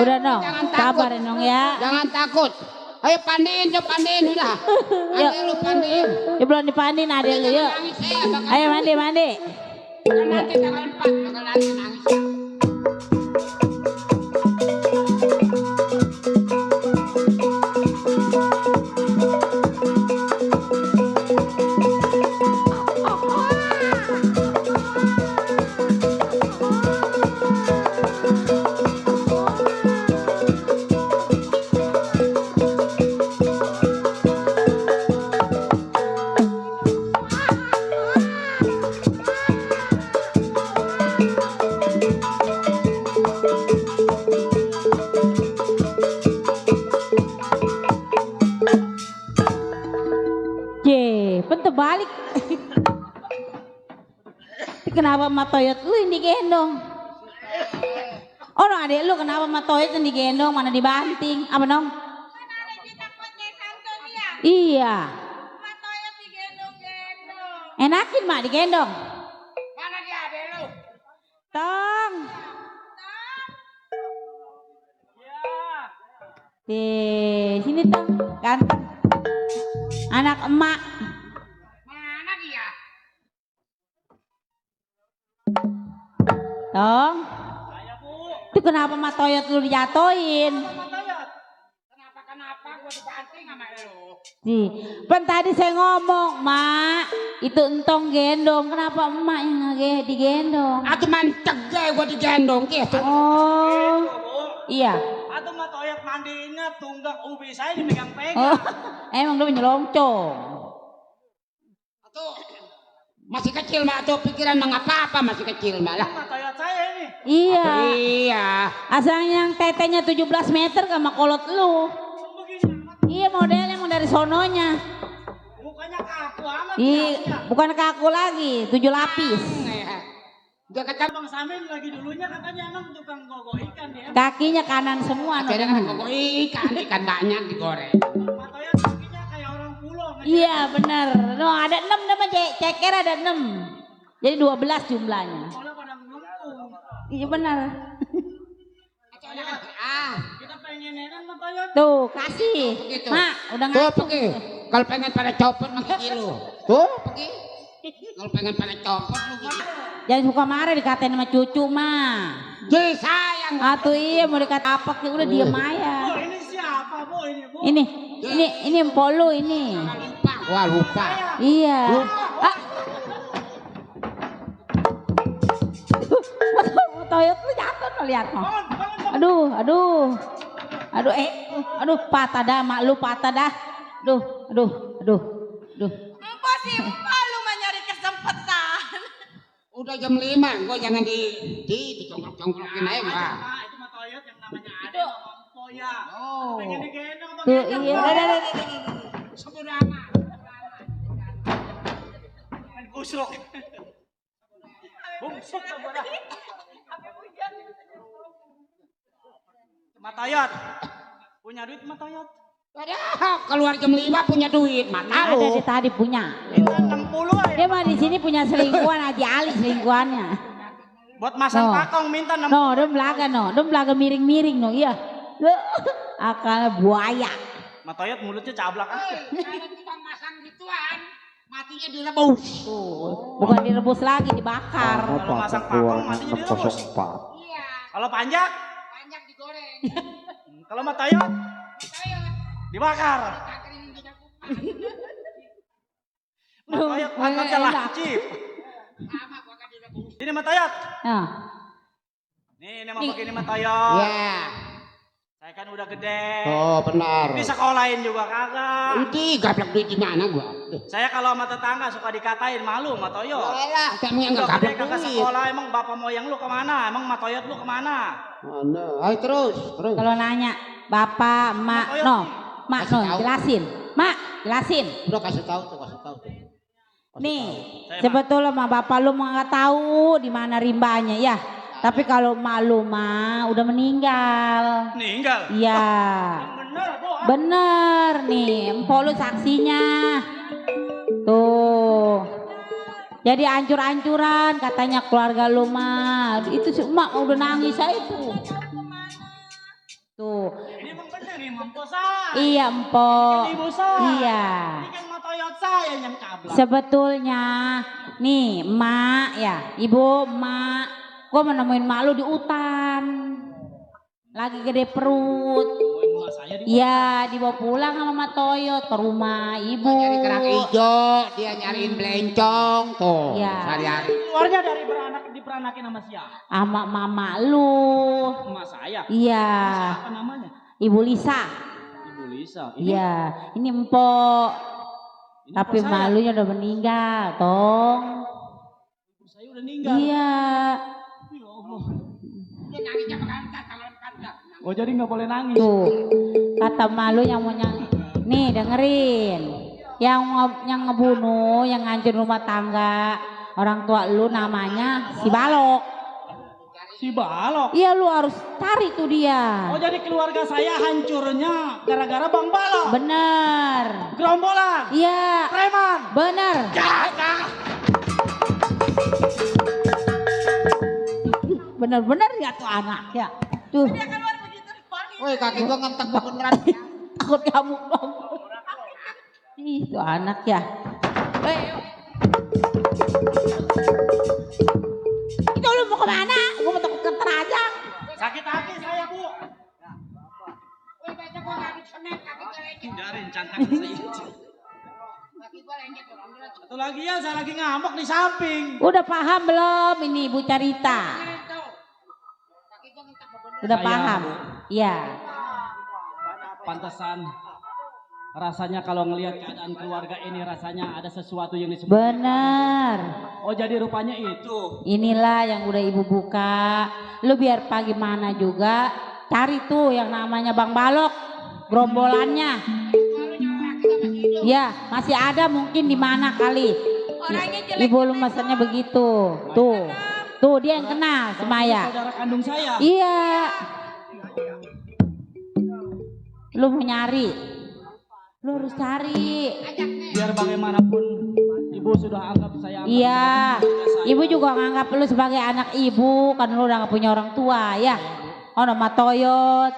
Udah Nong, sabar ya Nong ya. Jangan takut. Ayo pandiin, coba pandiin udah. Adek lu pandiin. Ya belum dipandiin adek lu yuk. Ayo mandi. Nanti tanggal 4 bakal nangis. Balik. Kenapa sama Toyot lu yang digendong? Oh no, adek lu kenapa sama Toyot yang digendong mana dibanting? Apa Nong? Iya. Enakin mak digendong. Mana dia adek lu? Tong. Sini Tong, ganteng. Anak emak. Tong, itu kenapa sama Toyot lu dijatoin? Kenapa gua dibanting sama lu? Kan tadi saya ngomong, Mak, itu entong gendong, kenapa emak yang digendong? Aku manceg ya gua digendong gitu. Oh, iya. Atau mah Toyot mandiinnya tunggak ubi saya dipegang-pegang. Oh, emang lu nyelongcong. Atau masih kecil mah tuh pikiran mengapa-apa masih kecil malah. Toyot saya ini. Iya. Iya. Asal yang tetenya 17 meter sama kolot lu. Iya modelnya emang dari sononya. Mukanya kaku amat. Iya, bukan kaku lagi, 7 lapis. Udah kata Bang Samin lagi dulunya katanya emang tukang gogo ikan ya. Kakinya kanan semua. akhirnya kan kok ikan banyak digoreng. Toyot kakinya kayak orang pulau. Iya benar. No, ada 6 nama ceker ada 6. Jadi 12 jumlahnya. Iya benar. Kita pengen enak sama Toyot. Tuh kasih. Mak udah Tuh ngantuk. pergi. Kalau pengen pada copot mah lu. Tuh pergi. Kalau pengen pada copot lu gitu. Jangan suka marah dikatain sama cucu mah. Jadi sayang. Atuh iya mau dikata apa udah diem aja. Oh ini siapa Bu ini Bu? Ini empol lu ini. Lupa Wah lupa. Iya. Ah. Toyot lu jatuh tuh lihat no. Aduh, patah dah mak lu patah dah. Aduh. Empo sih, lu mah nyari kesempatan. Udah jam 5, gua jangan dicongkrok-congkrokin aja Mbak. Itu mah Toyot yang namanya ada Empo ya. Oh. Pengen digendong sama Tuh gendong. iya. Sepuluh amat. Main kusruk. Bungsuk saudara. Mah Toyot. Punya duit mah Toyot. Keluar jam 5 punya duit, mata Ada lu. di tadi punya. Itu 60 aja. Dia mah di sini punya selingkuhan Haji Ali selingkuhannya. Buat masang No. pakong minta 60. No, dia belaga miring-miring no, iya. Akalnya buaya. Mah Toyot mulutnya cablak aja. Kalau kita masang gituan, matinya direbus. Bukan direbus lagi, dibakar. Kalau masang pakong matinya direbus. Iya, Kalau panjang, banyak digoreng. kalau mah Toyot dibakar. Mah Toyot angkatnya enak. lancip. Ini mah Toyot. Nah, Nih, ini mah begini mah Toyot. Iya. Saya kan udah gede. Oh, benar. Di sekolahin juga kagak. Ini gablak duit di mana gua? Saya kalau sama tetangga suka dikatain malu mah Toyot. Alah, kamu yang Udah enggak gede gablak kagak duit. sekolah, emang bapak moyang lu kemana? Emang mah Toyot lu kemana? Mana? Ayo terus. kalau nanya bapak, mak, no, mak no, jelasin, mak, jelasin. Udah kasih tahu tuh. Nih, sebetulnya mah bapak lu mah nggak tahu di mana rimbanya ya. Tapi kalau mak lu mah udah meninggal. Meninggal. Iya. Bener, doa. Bener nih, empok lu saksinya. Tuh. Jadi ancur-ancuran katanya keluarga lu mah. Itu si emak udah nangis saya itu. Tuh. Ini emang bener nih, mampu saya. Iya, empok. Ibu saya. Iya. Ini kan mah Toyot saya yang cablak. Sebetulnya nih, emak ya, ibu, emak. Gua mau nemuin mak lu di hutan. Lagi gede perut. Iya, dibawa pulang sama Mak Toyot ke rumah ibu. Nyari kerang hijau, dia nyariin belencong tuh. Iya. Sehari-hari. Keluarnya dari diperanakin sama siapa? Sama mama lu. Sama saya. Iya. Apa namanya? Ibu Lisa. Ibu Lisa. Iya, ini empok. Ini Tapi empok saya. malunya udah meninggal, tong. Ibu saya udah meninggal. Iya. Ya Allah. Dia nangisnya berangkat, kalau berangkat. Oh jadi nggak boleh nangis. Tuh. Kata malu yang mau nih dengerin. Yang ngebunuh, yang ngancur rumah tangga orang tua lu namanya si Balok. Si Balok. Iya, lu harus cari tuh dia. Oh jadi keluarga saya hancurnya gara-gara Bang Balok. Bener. Gerombolan. Iya. Preman. Bener. Bener-bener ya tuh anak ya. Tuh. Woi, kaki gua ngentek beneran. Takut kamu dong. Ih, tuh anak ya. Itu lu mau kemana? Gua mau takut keterajang. Sakit hati saya Bu. Woi, baca gua nggak bisa nek, kaki gua lecet. Hindarin cangkang saya. Kaki gua lecet tuh, beneran. Satu lagi ya saya lagi ngambek di samping. Udah paham belum ini Bu Carita? Kaki gua ngentek beneran. Udah Saya, paham? Bu. Iya. Pantesan rasanya kalau ngelihat keadaan keluarga ini rasanya ada sesuatu yang disebut. Bener. Oh jadi rupanya itu. Inilah yang udah ibu buka. Lu biar pagi mana juga cari tuh yang namanya Bang Balok, gerombolannya. Ya masih ada mungkin di mana kali. Ibu lu maksudnya begitu. Tuh dia yang kenal Semaya. Saudara kandung saya. Iya. Lu mau nyari, lu harus cari. Biar bagaimanapun ibu sudah anggap saya. Iya, ibu juga nganggap lu sebagai anak ibu, kan lu udah gak punya orang tua ya. Oh nama Toyot.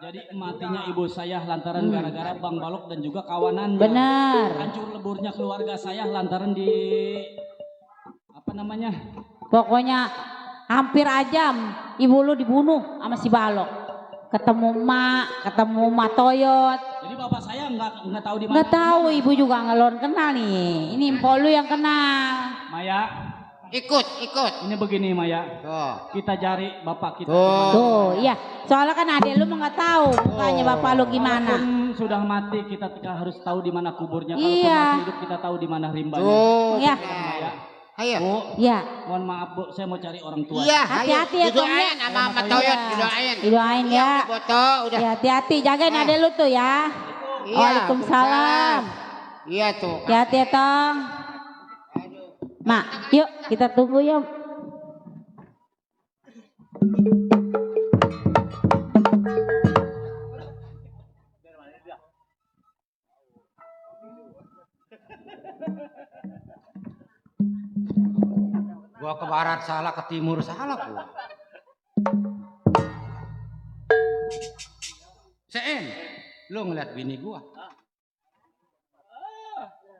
Jadi matinya ibu saya lantaran gara-gara Bang Balok dan juga kawanannya. Bener. Hancur leburnya keluarga saya lantaran di apa namanya? Pokoknya hampir aja ibu lu dibunuh sama si Balok. Ketemu Mak Toyot. Jadi bapak saya nggak tahu di mana. Nggak tahu, ibu juga ngelon kenal nih. Ini Mpok lu yang kenal. Maya, Ikut. ini begini Maya. Tuh. Kita cari bapak kita. Tuh, iya. Soalnya kan adek lu mah nggak tahu mukanya bapak lu gimana. Walaupun sudah mati kita harus tahu di mana kuburnya. Kalau Iya. masih hidup kita tahu di mana rimbanya. Tuh. Iya. Maya. Ayo. Bu, Iya. mohon maaf Bu, saya mau cari orang tua. Iya, Hati-hati ya, Tom, ya. Didoain sama Mas Toyot, didoain. Didoain Iya, ya. udah, Boto, udah. Ya, hati-hati, jagain adek lu tuh ya. Iya, Waalaikumsalam. Iya tuh. Hati-hati ya, Tong. Mak, yuk kita tunggu yuk. Gua ke barat salah, ke timur salah gua. Sen, lu ngeliat bini gua.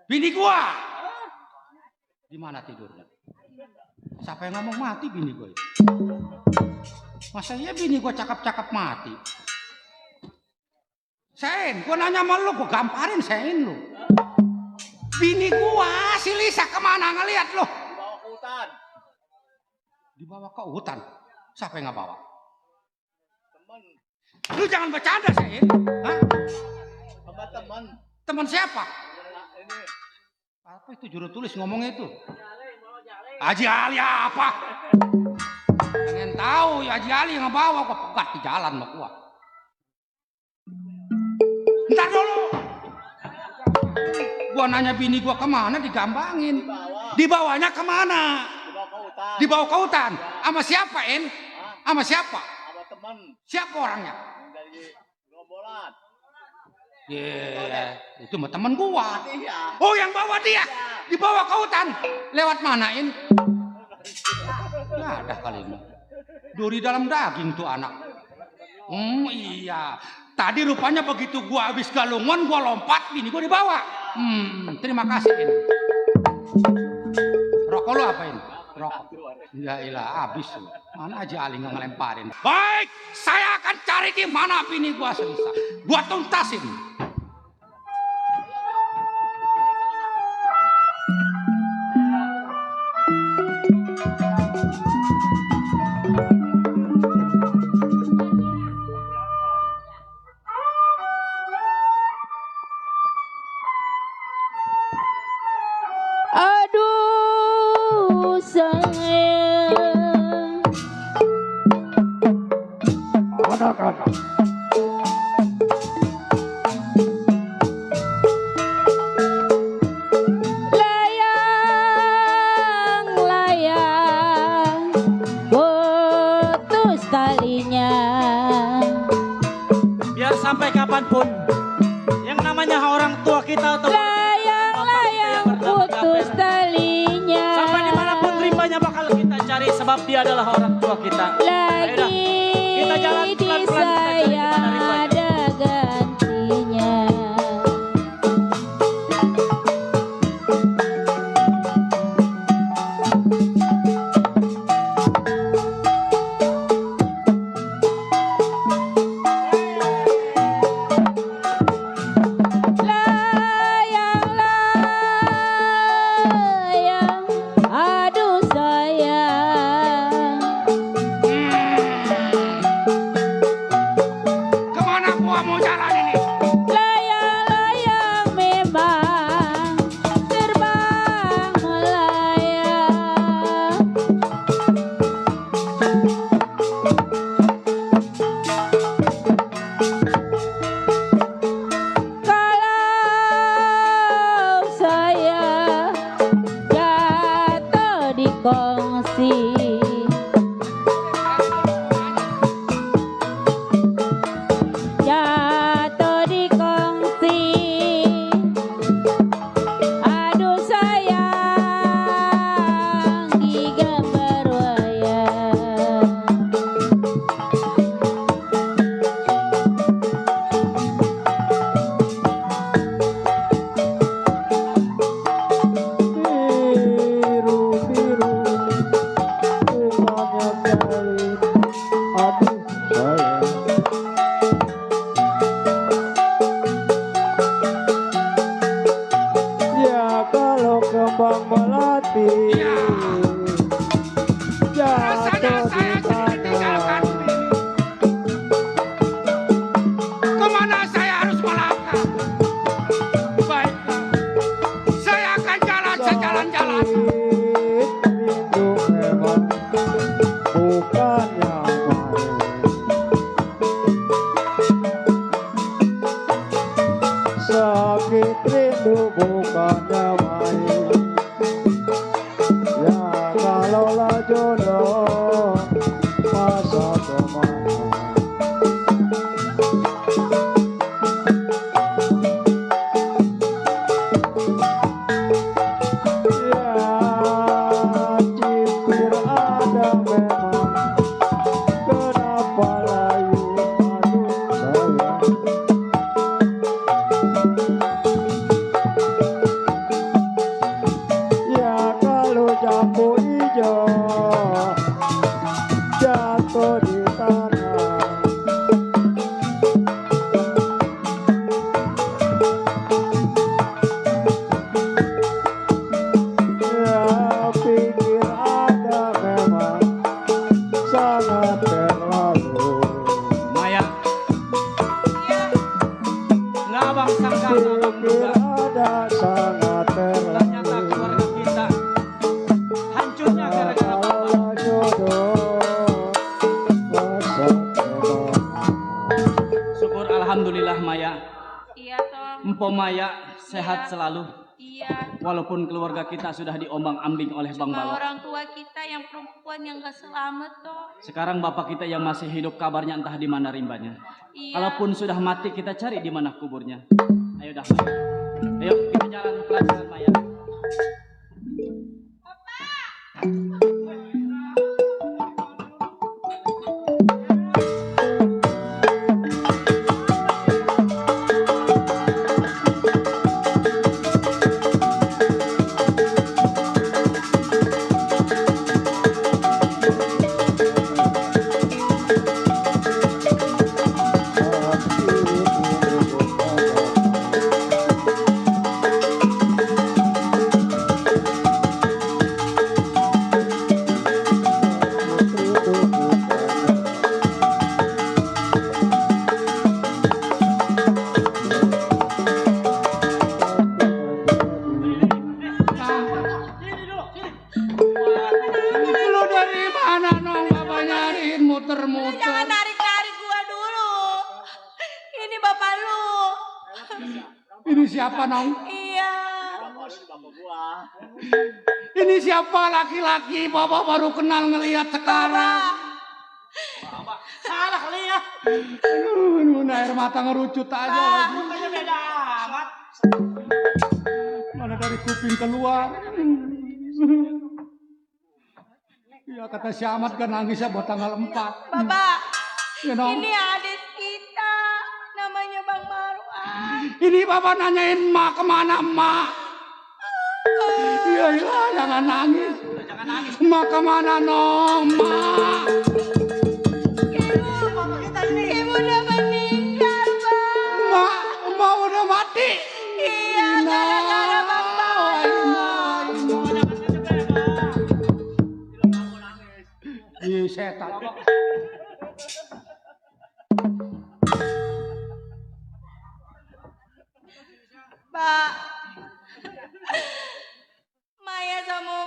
Bini gua. Di mana tidurnya? Siapa yang ngomong mati bini gua itu? Masa iya bini gua cakep-cakep mati? Sen, gua nanya sama lu, gua gamparin Sen lu. Bini gua, si Lisa kemana ngeliat lu? Dibawa ke hutan. Dibawa ke hutan? Siapa yang nggak bawa? Temen. Lu jangan bercanda, Sen. Hah? Sama temen. Teman siapa? Ini. Apa itu juru tulis ngomongnya itu? Haji Ali apa? Pengen tahu ya Haji Ali yang ngebawa, gua pegat di jalan sama gua. Ntar dulu. Gua nanya bini gua kemana, digambangin. Dibawanya kemana? Dibawa ke hutan. Dibawa ke hutan. Sama siapa, En? Sama siapa? Sama temen. Siapa orangnya? Dari gerombolan. Itu mah temen gua. Iya. Oh, yang bawa dia. Dibawa ke hutan. Lewat mana, En? Nggak ada kali ini. Duri dalam daging tuh anak. Iya. Tadi rupanya begitu gua habis galungan, gua lompat, bini gua dibawa. Terima kasih, En. Rokok lu apain? Rokok. Ya ilah, habis lu. Mana aja Ali nggak ngelemparin. Baik, saya akan cari di mana bini gua Selisa. Gua tuntasin. Aduh sayang, Anak-anak. layang-layang putus talinya. Biar sampai kapanpun, yang namanya orang tua kita atau Layang-layang putus talinya. sampai dimanapun rimbanya bakal kita cari sebab dia adalah orang tua kita. Ayo dah, kita jalan Lagi pelan-pelan, kita cari di saya mana rimbanya. ada gantinya. Layang-layang, aduh sayang. Kemana gua mau jalan ini? Layang-layang memang terbang melayang. Kalau saya jatuh di kongsi, jatuh di kongsi, aduh sayang di gambar wayang. Biru-biru bunganya cair. Aduh sayang. Syukur alhamdulillah Maya. Iya toh. Empo Maya sehat selalu. Iya. Walaupun keluarga kita sudah diombang-ambing oleh Bang Cuma Balok. orang tua kita yang perempuan yang gak selamat toh. Sekarang bapak kita yang masih hidup kabarnya entah di mana rimbanya. Iya. Kalaupun sudah mati kita cari di mana kuburnya. Ayo dah. Ayo kita jalan pelan-pelan Maya. Lu dari mana nong Bapak nyariin muter-muter? Jangan narik-narik gua dulu. Ini bapak lu. Ini siapa nong? Iya. Ini siapa laki-laki? Bapak baru kenal ngelihat sekarang. Salah kali ya. Aduh, air mata ngerucut aja lagi. Mukanya beda amat. Mana dari kuping keluar. Ya kata si Ahmad kan nangisnya buat tanggal 4. Bapak. Ya, Nong. Ini adik kita. Namanya Bang Marwan. Ini Bapak nanyain emak kemana emak? Iya iya jangan nangis. Jangan nangis. Emak kemana nong emak? Ibu udah meninggal, Bang. Emak udah mati. Iya, gara-gara Bang Balok. Ih setan. Pak. Maya sama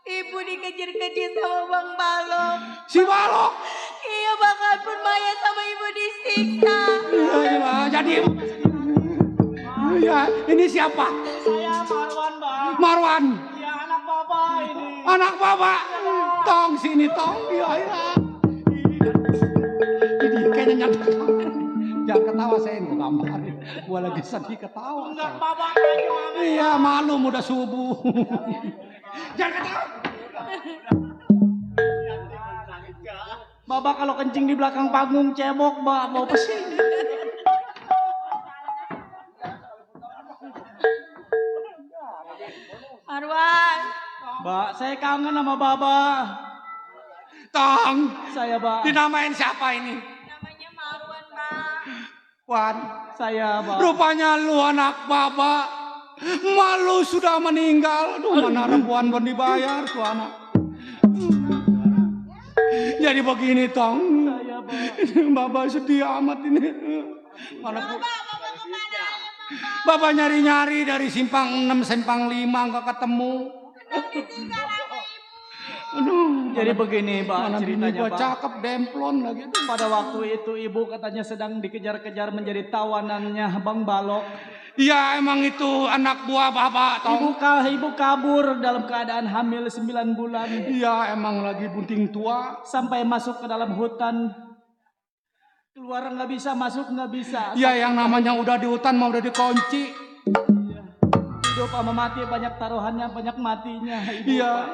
ibu dikejar-kejar sama Bang Balok. Si Balok. Iya, bahkan Maya sama ibu disiksa. Iya, jadi ya ini siapa? Saya Marwan Bang. Marwan. Ya anak bapak ini. Anak Bapak. Tong sini tong. Iya iya. Ini kayaknya nyata. Jangan ketawa saya itu gambar. Gua lagi sedih ketawa. Enggak saya. bapak aja mama. Iya malu udah subuh. Jangan ketawa. Bapak kalau kencing di belakang panggung cebok, Mbak, mau pesing. Marwan. Mbak, saya kangen sama Bapak. Tong. Saya, Mbak. Dinamain siapa ini? Namanya Marwan, Bang. Wan. Saya, Mbak. Rupanya lu anak Bapak. Malu sudah meninggal. Aduh mana rembuan belum dibayar tuh anak. Jadi begini tong. Saya, Mbak. Bapak sedih amat ini. Mana Bapak nyari-nyari dari simpang 6 simpang 5 nggak ketemu. Aduh, Jadi begini, Mbak, mana bini ceritanya, gua Pak. cakep demplon lagi. Pada waktu itu ibu katanya sedang dikejar-kejar menjadi tawanannya Bang Balok. Iya emang itu anak buah Bapak tong. Ibu kabur dalam keadaan hamil 9 bulan. Iya emang lagi bunting tua. Sampai masuk ke dalam hutan. Keluar nggak bisa, masuk nggak bisa. Iya yang namanya udah di hutan mau udah dikunci. Hidup sama mati banyak taruhannya, banyak matinya. Ibu, Iya. Pak.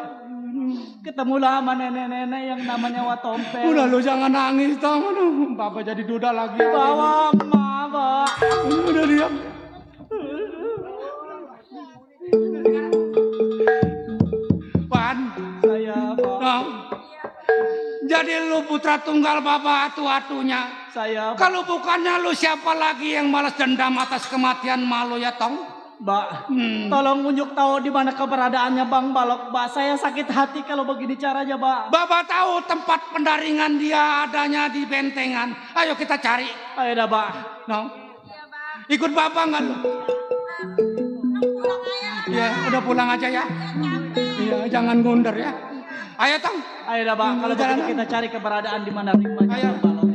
Ketemulah sama nenek-nenek yang namanya Watompel. Udah lu jangan nangis tong. Aduh, Bapak jadi duda lagi aja. Bawa emak, Pak. Udah diam. Pan, Saya, Pak. Tong. Jadi lu putra tunggal Bapak atu-atunya. Saya, Pak. Kalau bukannya lu siapa lagi yang balas dendam atas kematian malu ya Tong? Mbak, tolong unjuk tahu di mana keberadaannya Bang Balok, Mbak. Saya sakit hati kalau begini caranya, Mbak. Bapak tahu tempat pendaringan dia adanya di bentengan. Ayo kita cari. Ayo dah, Mbak. No. Ikut Bapak nggak lu? Ya, udah pulang aja ya. Iya, jangan ngunder ya. Ayo Tong. Ayo dah, Mbak. Kalau Jalan. begitu kita cari keberadaan di mana rimanya Ayo. Bang Balok.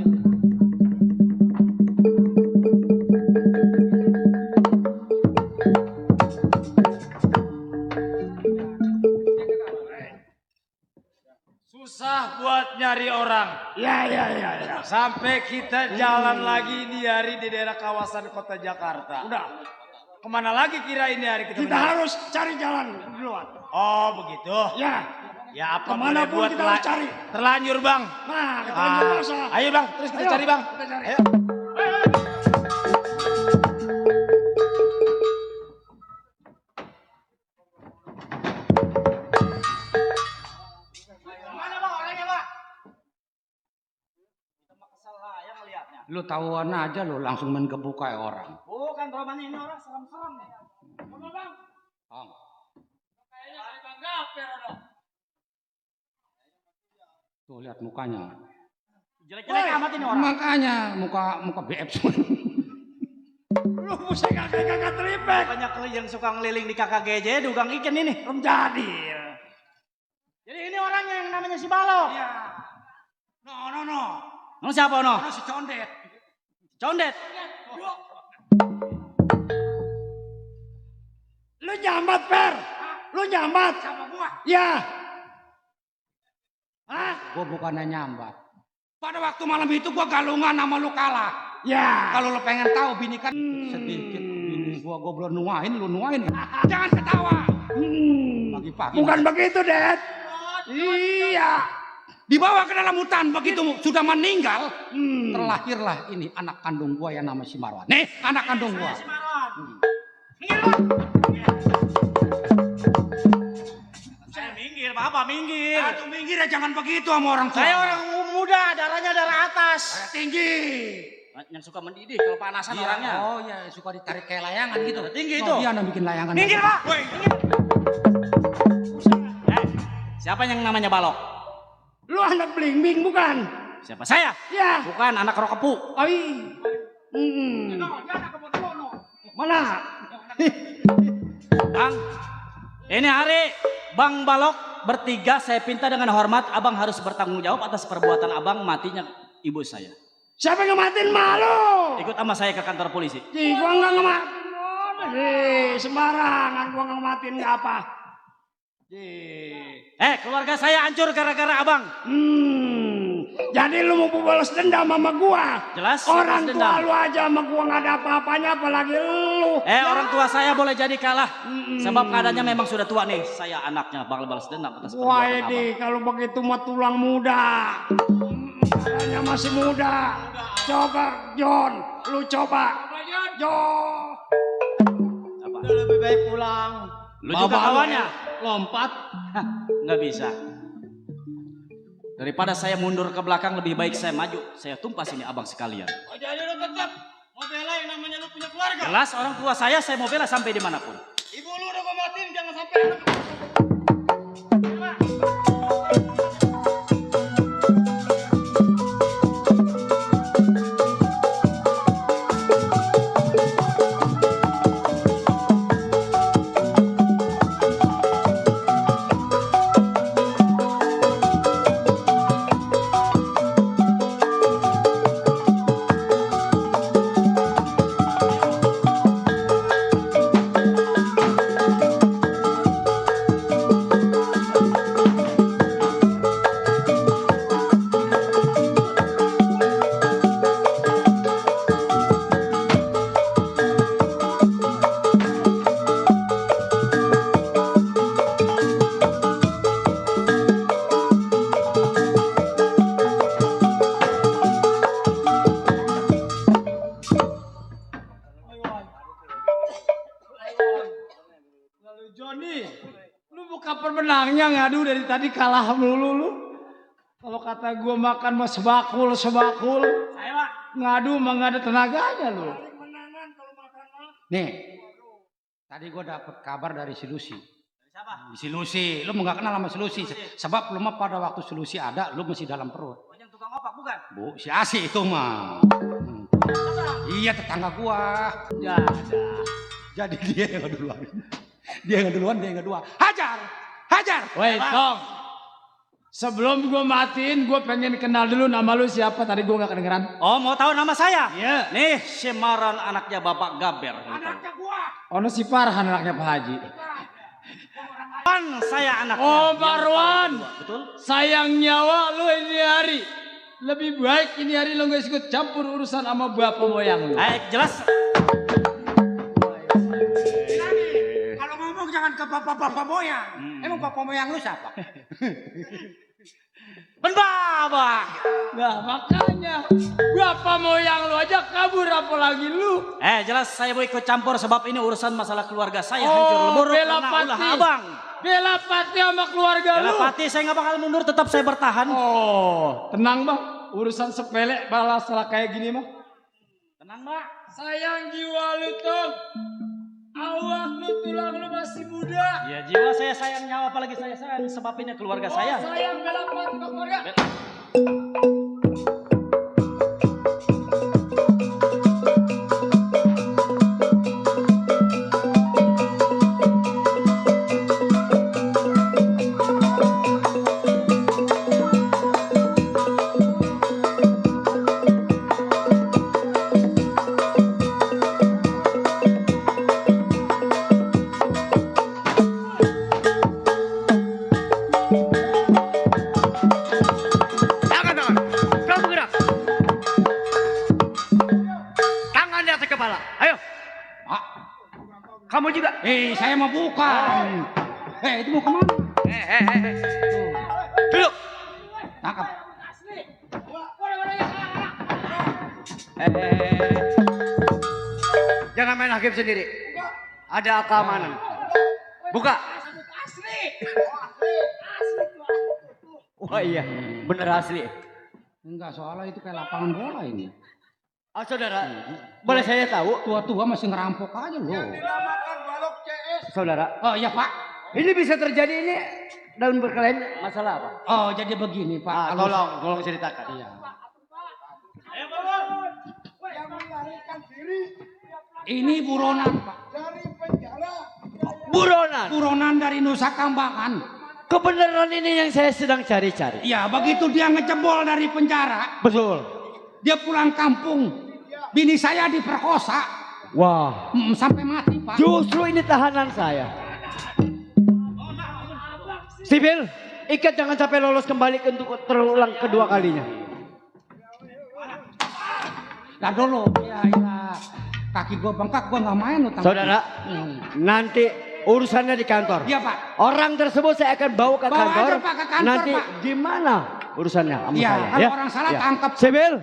Sampai kita jalan lagi ini hari di daerah kawasan kota Jakarta. Udah. Kemana lagi kira ini hari kita? Kita harus cari jalan duluan. Oh begitu. Ya. Ya apa Kemana boleh pun buat kita harus cari. terlanjur bang. Nah, terlanjur masa. Ayo bang, terus kita cari bang. Kita cari. Ayo. Mana bang orangnya bang? Lu tahuan aja lu langsung main kebuka ya orang. Bukan Roman ini orang serem-serem nih. Apa bang? Bang. Kayaknya hari bang Gaper dong. Tuh lihat mukanya. Jelek-jelek amat ini orang. Makanya muka BF semua. Lu mesti kakak teripek. Banyak yang suka ngeliling di KKGJ, dugang ikan ini. Belum jadi. Jadi ini orangnya yang namanya si Balok. Iya. No. Lu siapa no? Si Condet. Condet. Lu nyambat, Per. Lu nyambat. Siapa gua? Ya. Hah? Gua bukannya nyambat. Pada waktu malam itu gua galungan sama lu kalah. Ya. Kalau lu pengen tahu bini kan sedikit bini gua belum nuain, lu nuain. Jangan ketawa. Pagi-pagi. Bukan begitu, Dad. Iya. Dibawa ke dalam hutan begitu sudah meninggal. Terlahirlah ini anak kandung gua yang nama si Marwan. Nih, anak kandung gua. Si Marwan. Saya minggir, Bapak minggir. Aduh minggir ya, jangan begitu sama orang tua. Saya orang muda, darahnya darah atas. Saya tinggi. Yang suka mendidih kalau panasan orangnya. Oh iya, suka ditarik kayak layangan gitu. Tinggi Oh, itu. dia yang bikin layangan. Minggir, Pak. Siapa yang namanya Balok? Lu anak bling-bling bukan? Siapa saya? Ya. Bukan anak rokepu. Oi. Mana? Bang, ini hari Bang Balok bertiga saya pinta dengan hormat abang harus bertanggung jawab atas perbuatan abang matinya ibu saya. Siapa yang ngematin malu? Ikut sama saya ke kantor polisi. Gua nggak ngematin. Sembarangan gua nggak ngematin nggak apa. Keluarga saya hancur gara-gara abang. Jadi lu mau balas dendam sama gua? Jelas. Orang tua lu aja sama gua nggak ada apa-apanya, apalagi lu. Orang tua saya boleh jadi kalah. Sebab keadaannya memang sudah tua nih. Saya anaknya bakal balas dendam atas perbuatan Wah abang. ini kalau begitu mah tulang muda. Katanya masih muda. Coba John, lu coba. John. Udah lebih baik pulang. Lu juga kawannya? Lompat. Nggak bisa. Daripada saya mundur ke belakang lebih baik saya maju. Saya tumpas ini abang sekalian. Jadi lu tetap mau bela yang namanya lu punya keluarga. Jelas orang tua saya mau bela sampai dimanapun. Ibu lu udah gua matiin, jangan sampai anak. Pemenangnya ngadu dari tadi kalah melulu lu. Kalau kata gue makan mah sebakul. Saya Pak. Ngadu mah nggak ada tenaganya lu. Nih, tadi gue dapet kabar dari si Lucy. Dari siapa? Si Lucy, lu nggak kenal sama si Lucy. Sebab lu mah pada waktu si Lucy ada, lu masih dalam perut. Yang tukang opak bukan? Bu, si Asi itu mah. Iya tetangga gua. Ya, Jadi dia yang duluan. Dia yang duluan. Hajar. Wait, Tong. Sebelum gue matiin, gue pengen kenal dulu nama lu siapa. Tadi gue gak kedengeran. Oh, mau tahu nama saya? Iya. Nih, si Marwan anaknya Bapak Gaber. Anaknya gua. Ono si Farhan anaknya Pak Haji. Saya anaknya. Oh, Marwan. Betul? Sayang nyawa lu ini hari. Lebih baik ini hari lo gak ikut campur urusan sama bapak moyang lu. Jelas. Kalau ngomong jangan ke bapak moyang. Emang bapak moyang lu siapa? Baba. Nah makanya bapak moyang lu aja kabur apalagi lu. Jelas saya mau ikut campur sebab ini urusan masalah keluarga saya hancur lebur karena ulah abang. Bela Pati sama keluarga lu. Bela Pati saya nggak bakal mundur, tetap saya bertahan. Oh tenang bang, urusan sepele balas salah kayak gini mah. Tenang mbak. Sayang jiwa lu tuh. Awak lu tulang lu masih muda. Ya jiwa saya sayang, nyawa apalagi saya sayang sebab ini keluarga saya. Sayang Bela Pati ke keluarga. Kamu juga? Saya mau bukan. Itu mau kemana? Duduk. Tangkap. Jangan main hakim sendiri. Ada keamanan. Buka. Wah iya, bener asli. Enggak, soalnya itu kayak lapangan bola ini. Saudara, boleh saya tahu? Tua-tua masih ngerampok aja loh. Saudara. Oh iya Pak. Ini bisa terjadi ini dalam berkelahi masalah apa? Oh jadi begini Pak. Tolong ceritakan. Iya. Ini buronan Pak. Dari penjara. Buronan? Buronan dari Nusa Kambangan. Kebenaran ini yang saya sedang cari-cari. Iya, begitu dia ngejebol dari penjara. Betul. Dia pulang kampung. Bini saya diperkosa. Wah. Sampai mati Pak. Justru ini tahanan saya. Sibil, ikat jangan sampai lolos kembali untuk terulang kedua kalinya. Nah dulu, ya. Kaki gue bengkak, gue nggak main. Saudara, nanti urusannya di kantor. Iya Pak. Orang tersebut saya akan bawa ke kantor. Aja, Pak, ke kantor nanti Pak. Gimana urusannya sama saya? Kalau ya? Orang salah tangkap. Sibil.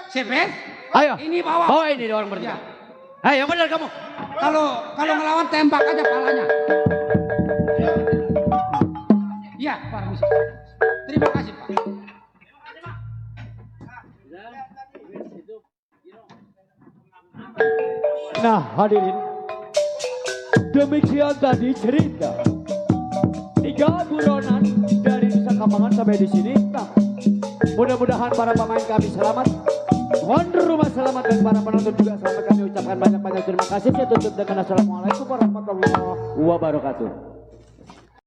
Sibil. Ayo. Ini bawa ini orang bertiga. Ayo yang benar kamu. Kalau ngelawan tembak aja palanya. Iya Pak Misi. Terima kasih Pak. Nah hadirin, demikian tadi cerita 3 buronan dari Nusa Kambangan sampai di sini. Nah, mudah-mudahan para pemain kami selamat, tuan rumah selamat, dan para penonton juga selamat. Kami ucapkan banyak-banyak terima kasih. Saya tutup dengan assalamualaikum warahmatullahi wabarakatuh.